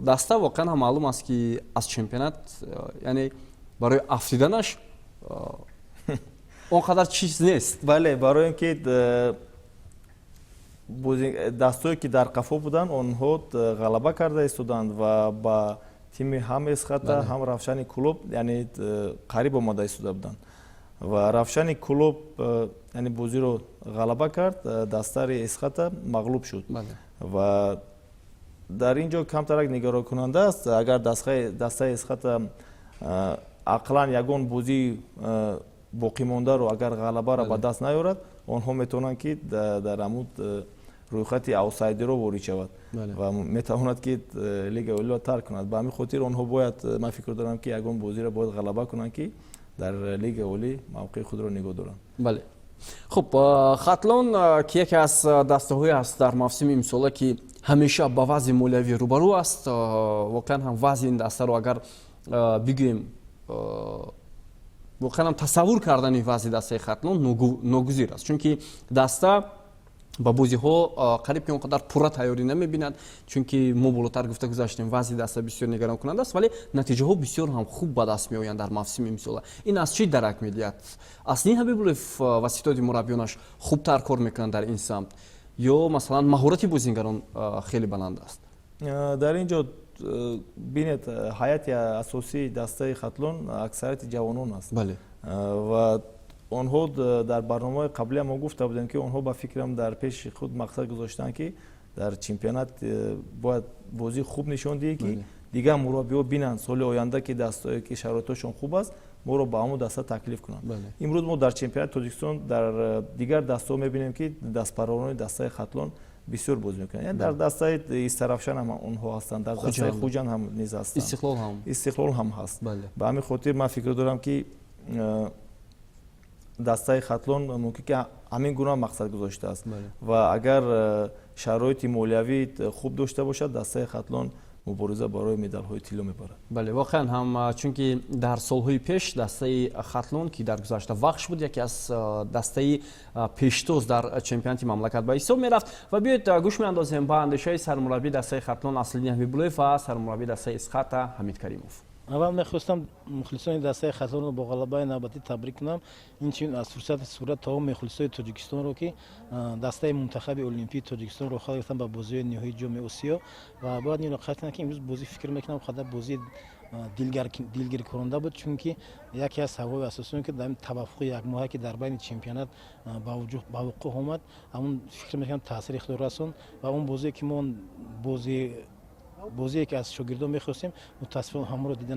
даста воқеан ҳам маълум аст, ки аз чемпионат, яъне, барои афтиданаш он қадар чиз нест. Бале, барои ин ки дастое, ки дар қафо буданд, онҳо ғалаба карда истоданд ва ба тими ҳам Эсхата, ҳам Равшани Кӯлоб, яъне, қариб омада истода буданд ва Равшани Кӯлоб, яъне, бозиро ғалаба кард, дастари Эсхата мағлуб шуд. Ва дар ин ҷо камтарак нигаронкунанда аст. Агар дастаи Эсхата ақаллан ягон бозии боқимондаро агар ғалабаро ба даст наёрад, онҳо метавонанд, ки дар ҳамун рӯйхати аутсайдерҳо ворид шавад ва метавонад, ки Лигаи Олиро тарк кунад. Ба ҳамин хотир онҳо бояд, ман фикр дорам, ки ягон бозиро бояд ғалаба кунанд, ки дар Лигаи Олӣ мавқеи худро нигоҳ доранд. Бале, хуб, Хатлон, ки яке аз дастаҳое аст дар мавсими имсола, ки ҳамеша ба вазъи молиявӣ рӯбарӯ аст. Воқеан ҳам вазъи ин дастаро агар бигӯем, воқеан ҳам тасаввур кардани вазъи дастаи Хатлон ногузир аст, чунки даста ба бозиҳо қариб ки он қадар пурра тайёрӣ намебинад, чунки мо болотар гуфта гузаштем, вазъи даста бисёр нигаронкунанда аст, вале натиҷаҳо бисёр ҳам хуб ба даст меоянд дар мавсими имсола. Ин аз чӣ дарак медиҳад? Аслин Ҳабибуллоев ва ситоди мураббиёнаш хубтар кор мекунанд дар ин самт ё, масалан, маҳорати бозингарон хеле баланд аст? Дар ин ҷо бинед, ҳайати асосии дастаи Хатлон аксарияти ҷавонон аст. Ва онҳо дар барномаи қаблия мо гуфта будем, ки онҳо, ба фикрам, дар пеши худ мақсад гузоштанд, ки дар чемпионат бояд бозии хуб нишон диҳӣ, ки дигар мураббиҳо бинанд соли оянда, ки дастое, ки шароитошон хуб аст, моро ба ҳамон даста таклиф кунанд. Имрӯз мо дар чемпионати Тоҷикистон дар дигар дастаҳо мебинем, ки дастпарварони дастаи Хатлон бисёр бозӣ мекунанд. Яъне, дар дастаи Истаравшан ҳам онҳо ҳастанд, дар дастаи Хуҷанд ҳам низ ҳастанд. Истиқлол ҳам. Истиқлол ҳам ҳаст. Ба ҳамин хотир ман фикр дорам, ки дастаи Хатлон мумкин ки ҳамин гуна мақсад гузоштааст ва агар шароити молиявӣ хуб дошта бошад, дастаи Хатлон мубориза барои медалҳои тилло мебарад. Бале, воқеан ҳам, чунки дар солҳои пеш дастаи Хатлон, ки дар гузашта Вахш буд, яке аз дастаи пештоз дар чемпионати мамлакат ба ҳисоб мерафт. Ва биёед, гӯш меандозем ба андешаи сармураббии дастаи Хатлон Аслиддин Ҳабибуллоев ва сармураббии дастаи Эсхата Ҳамид Каримов. Аввал мехостам мухлисони дастаи Хатлонро бо ғалабаи навбатӣ табрик кунам. Инчунин аз фурсати сурат тамоми мухлисои Тоҷикистонро, ки дастаи мунтахаби олимпии Тоҷикистон роҳ гирифтан ба бозиҳои ниҳоии Ҷоми Осиё. Ва бояд инро қайд кунам, ки имрӯз бозӣ, фикр мекунам, қадар бозии дилгиркунанда буд, чунки яке аз сабабҳои асосие, ки дар таваффуқи якмоҳа, ки дар байни чемпионат ба вуқӯъ омад, ҳамун, фикр мекунам, таъсири худро расонд. Ва он бозие, ки мо бозие, ки аз шогирдон мехостем, мутаассифона, ҳамонро дида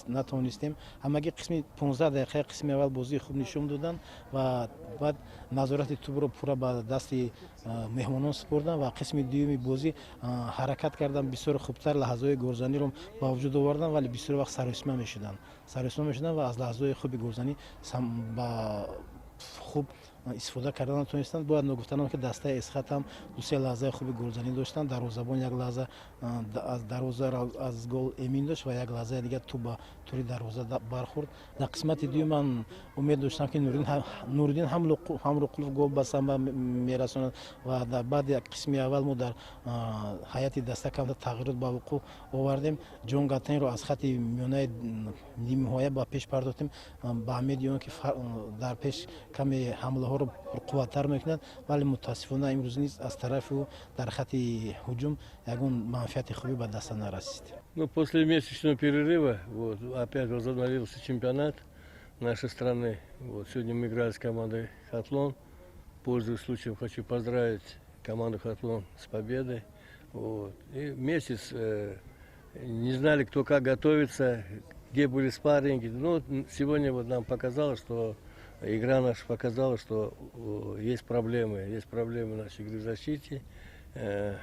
натавонистем. Ҳамагӣ қисми 15 дақиқаи қисми аввал бозии хуб нишон доданд ва баъд назорати тӯбро пурра ба дасти меҳмонон супурданд. Ва қисми дуюми бозӣ ҳаракат карданд, бисёр хубтар лаҳзаҳои голзаниро ба вуҷуд оварданд, вале бисёр вақт саросима мешуданд ва аз лаҳзаҳои хуби голзанӣ ба хуб Истифода карда натонистанд. Бояд ногуфта ки дастаи Эсхат ҳам ду-се лаҳзаи хуби голзанӣ доштанд. Дарвозабон як лаҳза аз дарвоза аз гол эмин дошт ва як лаҳзаи дигар тӯб ба тури дарвоза бархӯрд. Дар қисмати дуюм ман умед доштам, ки Нуриддин Ҳамруқулов гол ба самба мерасонад ва дар баъди қисми аввал мо дар ҳайати даста камтар тағйирот ба вуқӯъ овардем. Ҷон Гатенро аз хати миёнаи нимҳоя ба пеш пардохтем ба умеди он ки дар пеш каме ҳамлаҳоро пурқувваттар мекунад, вале мутаассифона имрӯз низ аз тарафи ӯ дар хати ҳуҷум ягон манфиати хубӣ ба даста нарасид. Ну, после месячного перерыва вот, опять возобновился чемпионат нашей страны. Вот, сегодня мы играли с командой «Хатлон». Пользуясь случаем, хочу поздравить команду «Хатлон» с победой. Вот. И месяц не знали, кто как готовится, где были спарринги. Ну, сегодня вот нам показалось, что игра наша показала, что есть проблемы нашей игры в защите,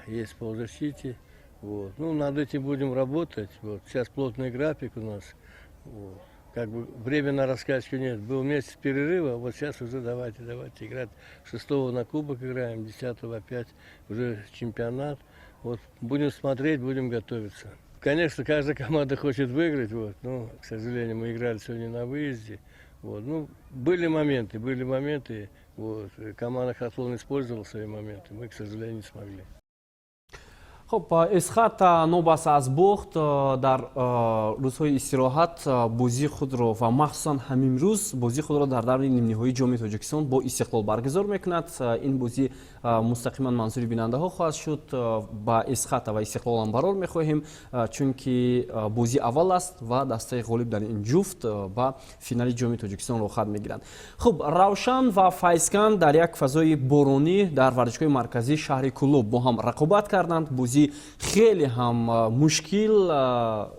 есть в полузащите. Вот. Ну, над этим будем работать. Вот. Сейчас плотный график у нас. Вот. Как бы время на раскачку нет. Был месяц перерыва, вот сейчас уже давайте, давайте играть. 6 на кубок играем, 10 опять уже чемпионат. Вот будем смотреть, будем готовиться. Конечно, каждая команда хочет выиграть, вот, но, к сожалению, мы играли сегодня на выезде. Вот. Ну, были моменты, вот. Команда «Хатлон» использовала свои моменты, мы, к сожалению, не смогли. Хуб, Эсхат новобаста аз бохт дар рӯзҳои истироҳат бозии худро ва махсусан ҳамин рӯз бозии худро дар даври нимниҳоии Ҷоми Тоҷикистон бо Истиқлол баргузор мекунад. Ин бозӣ мустақиман манзури бинандаҳо хоҳад шуд. Ба Эсхата ва Истиқлолам барор мехоҳем, чунки бозӣ аввал аст ва дастаи ғолиб дар ин ҷуфт ба финали Ҷоми Тоҷикистон роҳхат мегиранд. Хуб, Равшан ва Файзканд дар як фазои боронӣ дар варзишгоҳи марказии шаҳри Кӯлоб бо ҳам рақобат карданд. Бозӣ хеле ҳам мушкил,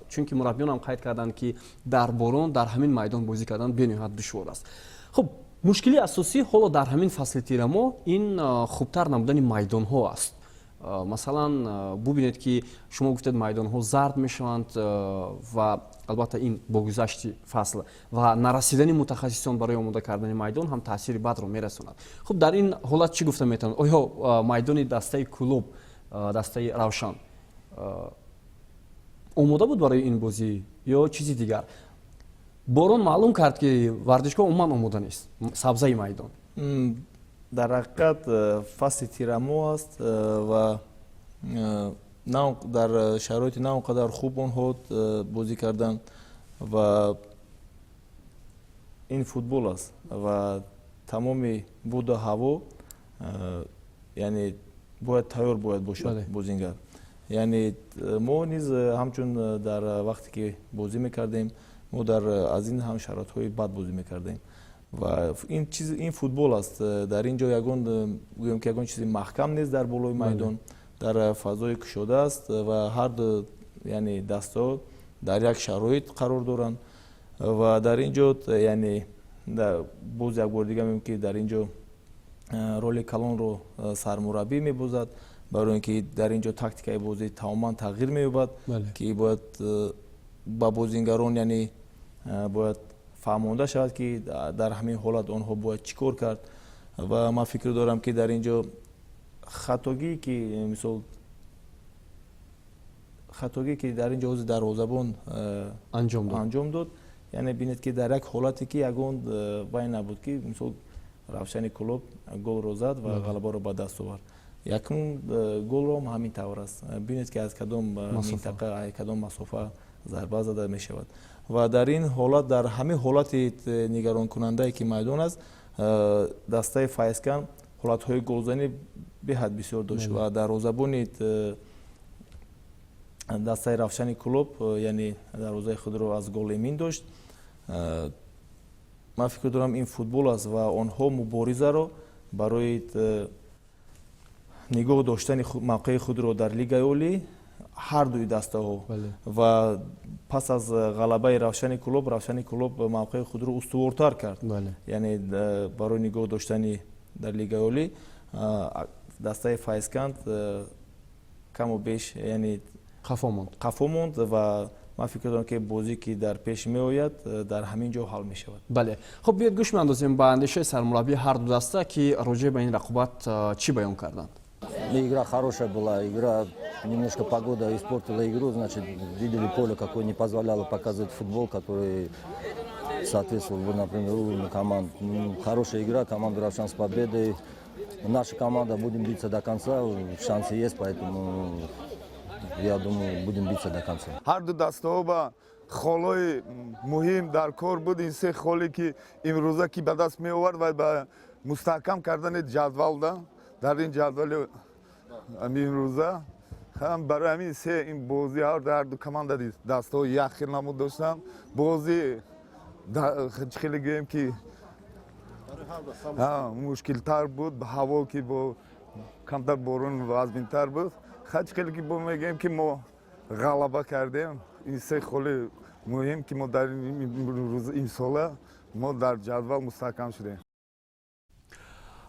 чунки мураббиён ҳам қайд карданд, ки дар борон дар ҳамин майдон бозӣ кардан бениҳоят душвор аст. Хуб, мушкили асосӣ ҳоло дар ҳамин фасли тирамо ин хубтар намудани майдонҳо аст. Масалан, бубинед, ки шумо гуфтед, майдонҳо зард мешаванд ва албатта ин бо гузашти фасл ва нарасидани мутахассисон барои омода кардани майдон ҳам таъсири бадро мерасонад. Хуб, дар ин ҳолат чӣ гуфта метавонад? Оё майдони дастаи Кӯлоб, дастаи Равшан омода буд барои ин бозӣ ё чизи дигар? Борон маълум кард, ки варзишгоҳ умуман омода нест, сабзаи майдон. Дар ҳақиқат фасли тирамоҳ аст ва дар шароити на он қадар хуб онҳо бозӣ карданд ва ин футбол аст ва тамоми буду ҳаво, яъне бояд тайёр бояд бошад бозингар. Яъне мо низ ҳамчун дар вақте ки бозӣ мекардем, мо дар аз ин ҳам шароитҳои бад бозӣ мекардем ва ин чиз, ин футбол аст. Дар ин ҷо ягон, гӯем ки, ягон чизи маҳкам нест дар болои майдон, дар фазои кушода аст ва ҳар ду, яъне дастаҳо дар як шароит қарор доранд ва дар ин ҷо, яъне боз як бори дига мегӯем, ки дар ин ҷо роли калонро сармураббӣ мебозад, барои ин ки дар ин ҷо тактикаи бозӣ тамоман тағйир меёбад, ки бояд ба бозингарон, яъне бояд фаҳмонда шавад, ки дар ҳамин ҳолат онҳо бояд чӣ кор кард. Ва ман фикр дорам, ки дар ин ҷо хатогие ки, мисол, хатогие ки дар ин ҷо ҳозир дарвозабон анҷом дод, яъне бинед, ки дар як ҳолате ки ягон вай набуд, ки мисол Равшани Кӯлоб голро зад ва ғалабаро ба даст овард. Якум голро ҳам ҳамин тавр аст. Бинед, ки аз кадом минтақа, кадом масофа зарба зада мешавад ва дар ин ҳолат, дар ҳамин ҳолати нигаронкунандае ки майдон аст, дастаи Файзканд ҳолатҳои голзанӣ беҳад бисёр дошт ва дарвозабони дастаи Равшани Кӯлоб, яъне дарвозаи худро аз гол эмин дошт. Ман фикр дорам, ин футбол аст ва онҳо муборизаро барои нигоҳ доштани мавқеи худро дар Лигаи олӣ ҳар дуи дастаҳо ва пас аз ғалабаи Равшани Кӯлоб, Равшани Кӯлоб мавқеи худро устувортар кард, яъне барои нигоҳ доштани дар Лигаи олӣ. Дастаи Файзканд каму беш, яъне қафо монд. Қафо монд ва Ман фикр дорам, ки бозӣ, ки дар пеш меояд, дар ҳамин ҷо ҳал мешавад. Бале, хуб, биёед, гӯш меандозем ба андешаи сармураббии ҳар ду даста, ки роҷеъ ба ин рақобат чӣ баён карданд. Игра хорошая была, игра, немножко погода испортила игру, значит, видели поле, какое, не позволяло показывать футбол, который соответствовал бы, например, уровню команд. Ну, хорошая игра, команда «Равшан» с победой. Наша команда, будем биться до конца, шансы есть, поэтому, я думаю, будем биться до конца. Ҳар ду дастаҳо ба холҳои муҳим дар кор буд. Ин се холе, ки имрӯза ки ба даст меовард ва ба мустаҳкам кардани ҷадвалда дар ин ҷадвали имрӯза ҳам барои ҳамин се ин бозӣ ҳар ду команда дастаҳо як хел намуд доштанд. Бозӣ чӣ хеле гӯем, ки мушкилтар буд, ҳаво ки бо камтар борон вазминтар буд. Чӣ хеле ки бо мегӯем, ки мо ғалаба кардем, ин се холи муҳим, ки мо дар имсола мо дар ҷадвал мустаҳкам шудем.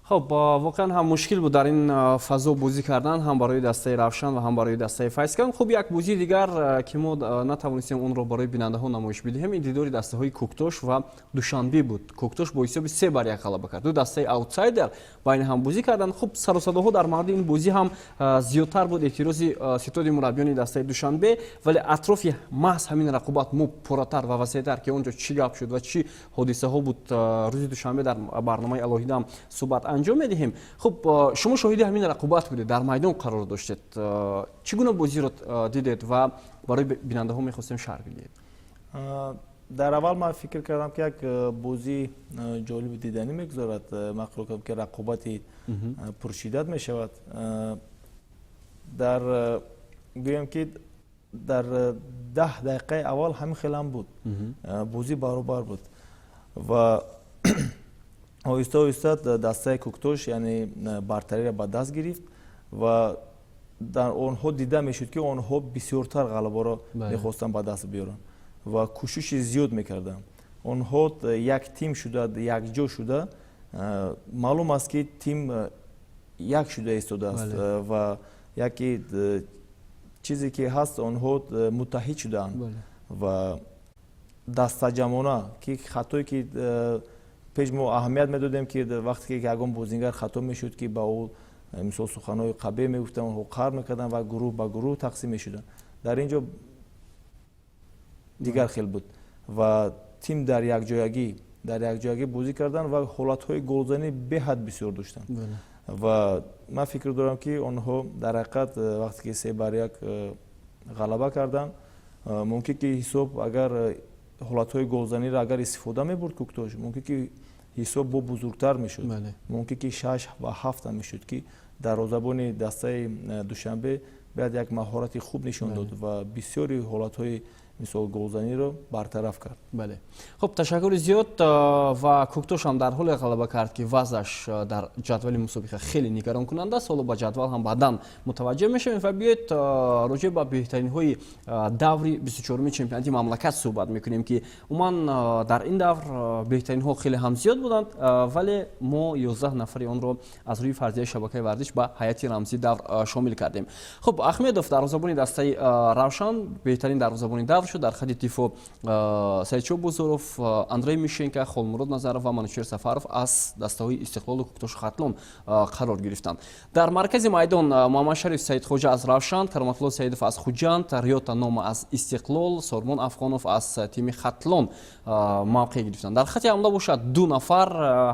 Хуб, воқеан ҳам мушкил буд дар ин фазо бозӣ кардан ҳам барои дастаи Равшан ва ҳам барои дастаи Файзканд. Хуб, як бозии дигар, ки мо натавонистем онро барои бинандаҳо намоиш бидиҳем, ин дидори дастаҳои Кӯктош ва Душанбе буд. Кӯктош бо ҳисоби 3-1 ғалаба кард. Ду дастаи аутсайдер байни ҳам бозӣ карданд. Хуб, сарусадоҳо дар мавриди ин бозӣ ҳам зиёдтар буд, эътирози ситоди мураббиёни дастаи Душанбе, вале атрофи маҳз ҳамин рақобат мо пурратар ва васеътар, ки он ҷо чӣ гап шуд ва чӣ ҳодисаҳо буд, рӯзи душанбе дар барномаи алоҳида ҳам суҳбат анҷом медиҳем. Хуб, шумо шоҳиди ҳамин рақобат будед, дар майдон қарор доштед. Чӣ гуна бозиро дидед ва барои бинандаҳо мехостем шарҳ бидиҳед? Дар аввал ман фикр кардам, ки як бозии ҷолиби диданӣ мегузорад. Ман хаёл кардам, ки рақобати пуршиддат мешавад. Дар гӯем, ки дар 10 дақиқаи аввал ҳамин хелам буд, бозӣ баробар буд ва оҳиста оҳиста дастаи Кӯктош, яъне, бартариро ба даст гирифт ва дар онҳо дида мешуд, ки онҳо бисёртар ғалабаро мехостанд ба даст биёранд ва кӯшиши зиёд мекарданд. Онҳо як тим шуда, якҷо шуда, маълум аст, ки тим як шуда истодааст ва яке чизе ки ҳаст, онҳо муттаҳид шудаанд ва дастаҷамона, ки хатое ки пеш мо аҳамият медодем, ки вақте ки ягон бозингар хато мешуд, ки ба ӯ, мисол, суханҳои қабеҳ мегуфтанд, онҳо қаҳр мекарданд ва гурӯҳ ба гурӯҳ тақсим мешуданд. Дар ин ҷо дигар хел буд ва тим дар якҷоягӣ бозӣ карданд ва ҳолатҳои голзанӣ беҳад бисёр доштанд. Ва ман фикр дорам, ки онҳо дар ҳақиқат, вақте ки 3-1 ғалаба карданд, мумкин ки ҳисоб, агар ҳолатҳои голзаниро агар истифода мебурд Кӯктош, мумкин ки ҳисоб бо бузургтар мешуд, мумкин ки шаш ва ҳафта мешуд, ки дарвозабони дастаи Душанбе бояд як маҳорати хуб нишон дод ва бисёри ҳолатҳои, мисол, голзаниро бартараф кард. Бале, хуб, ташаккури зиёд. Ва Кӯктош ҳам дар ҳоле ғалаба кард, ки вазъаш дар ҷадвали мусобиқа хеле нигаронкунанда аст. Ҳоло ба ҷадвал ҳам баъдан мутаваҷҷеҳ мешавем ва биёед, роҷеъ ба беҳтаринҳои даври 24-уми чемпионати мамлакат суҳбат мекунем, ки умуман дар ин давр беҳтаринҳо хеле ҳам зиёд буданд, вале мо 11 нафари онро аз рӯи фарзияи шабакаи варзиш ба ҳайати рамзии давр шомил кардем. Хуб, Ахмедов, дарвозабони дастаи Равшан, беҳтарин дарвозабони давр шуд. Дар хати дифоъ Саидшо Бузуров, Андрей Мишенко, Холмурод Назаров ва Манучер Сафаров аз дастаҳои Истиқлолу Кӯктошу Хатлон қарор гирифтанд. Дар маркази майдон Муҳаммадшариф Саидхоҷа аз Равшан, Кароматулло Саидов аз Хуҷанд, Риёта Нома аз Истиқлол, Сормон Афғонов аз тими Хатлон мавқеъ гирифтанд. Дар хати ҳамла бошад, ду нафар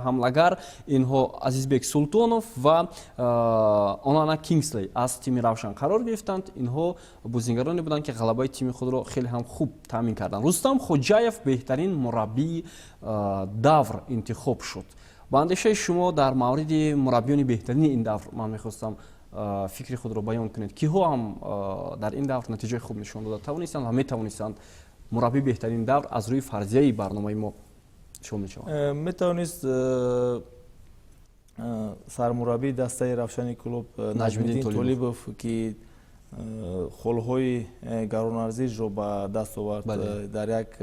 ҳамлагар, инҳо Азизбек Султонов ва Онана Кингслей аз тими Равшан қарор гирифтанд. Инҳо бозингароне буданд, ки ғалабаи тими худро хеле ҳам хуб таъмин карданд. Рустам Хоҷаев беҳтарин мураббии давр интихоб шуд. Ба андешаи шумо, дар мавриди мураббиёни беҳтарини ин давр ман мехостам фикри худро баён кунед. Киҳо ҳам дар ин давр натиҷаи хуб нишон дода тавонистанд ва метавонистанд мураббии беҳтарини давр аз рӯи фарзияи барномаи мо шомил шаванд? Метавонист сармураббии дастаи Равшани Кӯлоб Наҷмиддин Толибов, ки холҳои гаронарзишро ба даст овард дар як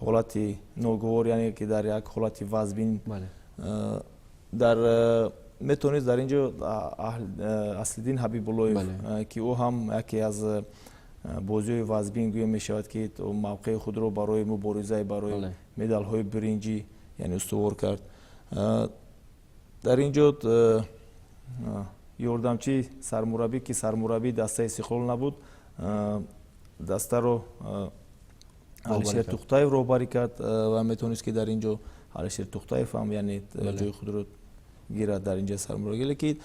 ҳолати ногувор, яъне ки дар як ҳолати вазбин. Дар метавонист дар ин ҷо Аслиддин Ҳабибуллоев, ки ӯ ҳам яке аз Бозиҳои вазбин гӯя мешавад, ки мавқеи худро барои муборизаи барои медалҳои биринҷӣ, яъне, устувор кард. Дар ин ҷо ёрдамчии сармураббӣ, ки сармураббии дастаи Истиқлол набуд, дастаро Алишер Тухтаев роҳбарӣ кард ва метавонист, ки дар ин ҷо Алишер Тухтаев ҳам, яъне, ҷои худро гирад дар инҷа сармураббӣ. Лекин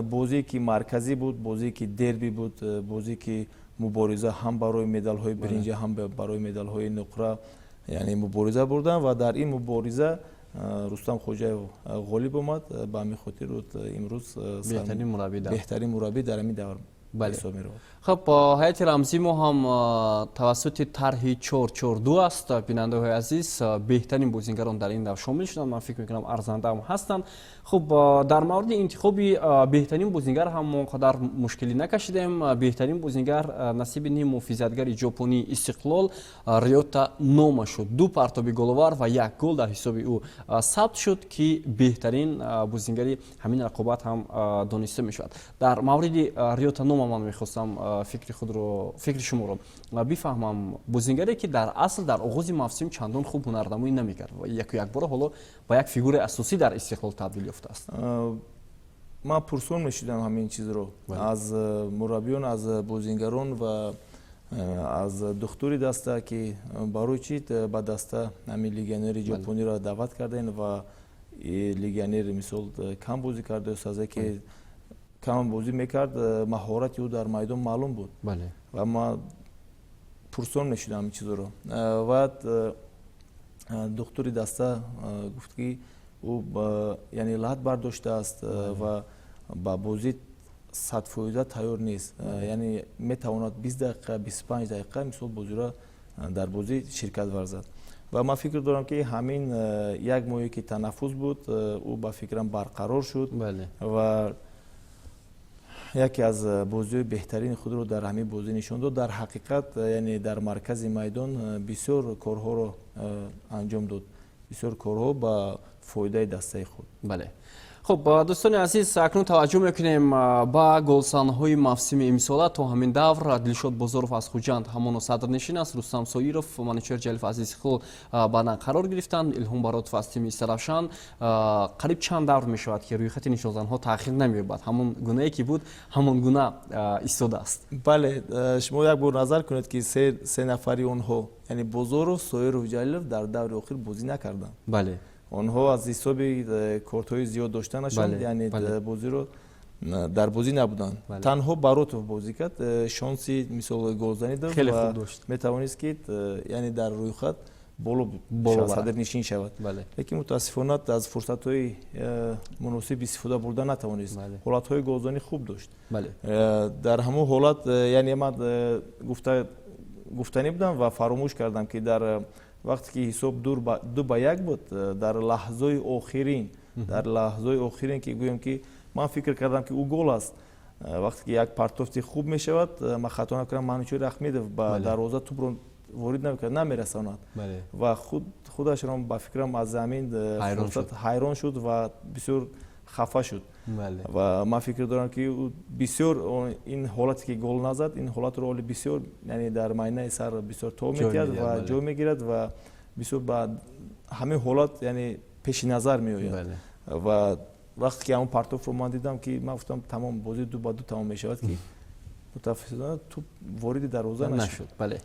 бозие ки марказӣ буд, бозие ки дерби буд, бозие ки мубориза ҳам барои медалҳои биринҷӣ, ҳам барои медалҳои нуқра, яъне, мубориза бурданд ва дар ин мубориза Рустам Хоҷаев ғолиб омад. Ба ҳамин хотир имрӯз беҳтарин мураббӣ дар ҳамин давр ҳисоб меравад. Хуб, ҳайати рамзии мо ҳам тавассути тарҳи 4-4-2 аст. Бинандаҳои азиз, беҳтарин бозингарон дар ин давр шомил шуданд. Ман фикр мекунам, арзанда ҳам ҳастанд. Хуб, дар мавриди интихоби беҳтарин бозингар ҳам мо он қадар мушкилӣ накашидем. Беҳтарин бозингар насиби ним муҳофизатгари ҷопонии Истиқлол Риёта Нома шуд. Ду партоби головар ва як гол дар ҳисоби ӯ сабт шуд, ки беҳтарин бозингари ҳамин рақобат ҳам дониста мешавад. Дар мавриди Риёта Нома ман мехостам фикри худро, фикри шуморо бифаҳмам. Бозингаре, ки дар асл дар оғози мавсим чандон хуб ҳунарнамоӣ намекард ва яку якбора ҳоло ба як фигураи асосӣ дар Истиқлол табдил ёфтааст. Ман пурсон мешудам ҳамин чизро аз мураббиён, аз бозингарон ва аз духтури даста, ки барои чӣ ба даста ҳамин легионери ҷопониро даъват кардем ва легионер, мисол, кам бозӣ кардааст. Азе ки кам бозӣ мекард, маҳорати ӯ дар майдон маълум буд ва ман пурсон мешудам ҳамин чизро. Ва духтури даста гуфт, ки ӯ, яъне, лат бардоштааст ва ба бозӣ 100% тайёр нест, яъне метавонад 20 дақиқа, 25 дақиқа, мисол, бозиро дар бозӣ ширкат варзад. Ва ман фикр дорам, ки ҳамин як моҳе ки танаффус буд, ӯ, ба фикрам, барқарор шуд ва яке аз бозиҳои беҳтарини худро дар ҳамин бозӣ нишон дод. Дар ҳақиқат, яъне, дар маркази майдон бисёр корҳоро анҷом дод, бисёр корҳо ба фоидаи дастаи худ. Бале, хуб, дӯстони азиз, акнун таваҷҷӯҳ мекунем ба голзанҳои мавсими имсола. То ҳамин давр Дилшод Бозоров аз Хуҷанд ҳамоно садрнишин аст. Рустам Соиров, Манучер Ҷалилов аз Истиқлол баъдан қарор гирифтанд. Илҳом Баротов аз тими Истаравшан. Қариб чанд давр мешавад, ки рӯйхати нишонзанҳо таъхир намеёбад, ҳамон гунае ки буд, ҳамон гуна истодааст. Бале, шумо як бор назар кунед, ки се нафари онҳо, яъне Бозоров, Соиров, Ҷалилов, дар даври охир бозӣ накарданд. Онҳо аз ҳисоби кортҳои зиёд доштанашон, яъне, бозиро дар бозӣ набуданд. Танҳо Баротов бозӣ кард, шонси, мисол, голзанӣ дошт ва метавонист, ки, яъне, дар рӯйхат боло садрнишин шавад, лекин мутаассифона аз фурсатҳои муносиб истифода бурда натавонист. Ҳолатҳои голзанӣ хуб дошт. Дар ҳамон ҳолат, яъне, ман гуфтанӣ будам ва фаромӯш кардам, ки дар вақте ки ҳисоб 2-1 буд, дар лаҳзаи охирин, дар лаҳзаи охирин, ки гӯем, ки ман фикр кардам, ки ӯ гол аст, вақте ки як партофти хуб мешавад, ман хато накунам, Манучер Ахмедов ба дарвоза тӯбро ворид намекард, намерасонад ва худашро, ба фикрам, аз ҳамин фурсат ҳайрон шуд ва бисёр хафа шуд. Ва ман фикр дорам, ки ӯ бисёр ин ҳолате ки гол назад, ин ҳолатро оли бисёр, яъне, дар майнаи сар бисёр тоб метиҳад ва ҷой мегирад ва бисёр ба ҳамин ҳолат, яъне, пеши назар меояд. Ва вақте ки ҳамон партофро ман дидам, ки ман гуфтам, тамом, бозӣ 2-2 тамом мешавад, ки мутаассифона туп вориди дарвоза нашуд. Бале,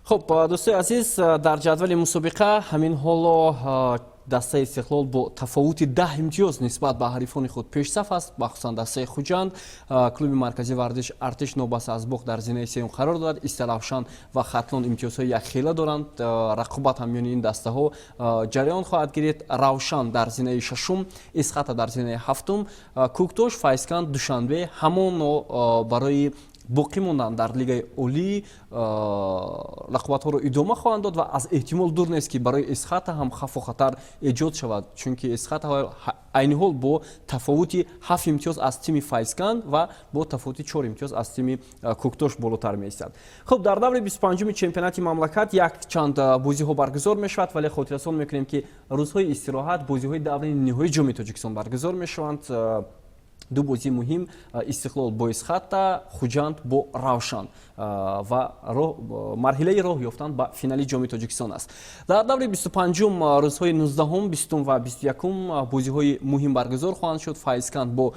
хуб, дӯстои азиз, дар ҷадвали мусобиқа ҳамин ҳоло дастаи Истиқлол бо тафовути 10 имтиёз нисбат ба ҳарифони худ пешсаф аст, бахусусан дастаи Хуҷанд. Клуби марказии варзиш Артиш новобаста аз бохт дар зинаи сеюм қарор дорад. Истаравшан ва Хатлон имтиёзҳои якхела доранд. Рақобат ҳам миёни ин дастаҳо ҷараён хоҳад гирифт. Равшан дар зинаи шашум, Исхата дар зинаи ҳафтум, Кӯктош, Файзканд, Душанбе ҳамоно барои боқӣ мондан дар Лигаи Олӣ рақобатҳоро идома хоҳанд дод ва аз эҳтимол дур нест, ки барои Исхата ҳам хавфу хатар эҷод шавад, чунки Исхата айни ҳол бо тафовути ҳафт имтиёз аз тими Файзканд ва бо тафовути чор имтиёз аз тими Кӯктош болотар меистад. Хуб, дар даври 25-уми чемпионати мамлакат як чанд бозиҳо баргузор мешавад, вале хотиррасон мекунем, ки рӯзҳои истироҳат бозиҳои даври ниҳоии Ҷоми Тоҷикистон баргузор мешаванд. Ду бозии муҳим: Истиқлол бо Эсхата, Хуҷанд бо Равшан ва марҳилаи роҳ ёфтан ба финали Ҷоми Тоҷикистон аст. Дар даври 25-ум рӯзҳои 19-ум, 20-ум ва 21-ум бозиҳои муҳим баргузор хоҳанд шуд. Файзканд бо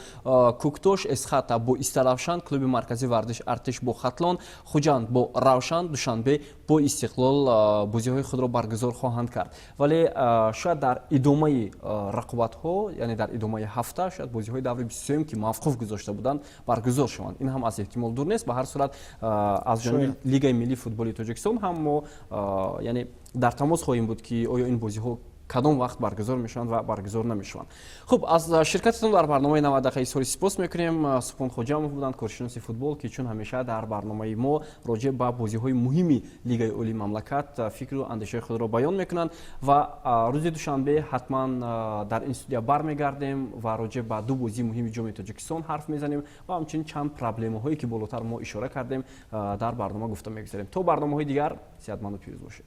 Куктош, Эсхата бо Истаравшан, клуби марказии варзиш Артиш бо Хатлон, Хуҷанд бо Равшан, Душанбе бо Истиқлол бозиҳои худро баргузор хоҳанд кард. Вале шояд дар идомаи рақобатҳо, яъне дар идомаи ҳафта, шояд бозиҳои даври 23-юм, ки мавқуф гузошта буданд, баргузор шаванд. Ин ҳам аз эҳтимол дур нест. Ба ҳар сурат, аз ҷониби Лигаи миллии футболи Тоҷикистон ҳам мо, яъне, дар тамос хоҳем буд, ки оё ин бозиҳо кадом вақт баргузор мешаванд ва баргузор намешаванд. Хуб, аз ширкататон дар барномаи 90 дақиқа изҳори сипос мекунем. Субҳон Хоҷамов буданд, коршиноси футбол, ки чун ҳамеша дар барномаи мо роҷеъ ба бозиҳои муҳими Лигаи олии мамлакат фикру андешаи худро баён мекунанд. Ва рӯзи душанбе ҳатман дар ин студия бармегардем ва роҷеъ ба ду бозии муҳими Ҷоми Тоҷикистон ҳарф мезанем ва ҳамчунин чанд проблемаҳое, ки болотар мо ишора кардем, дар барнома гуфта мегузарем. То барномаҳои дигар сиҳатманду пирӯз бошед.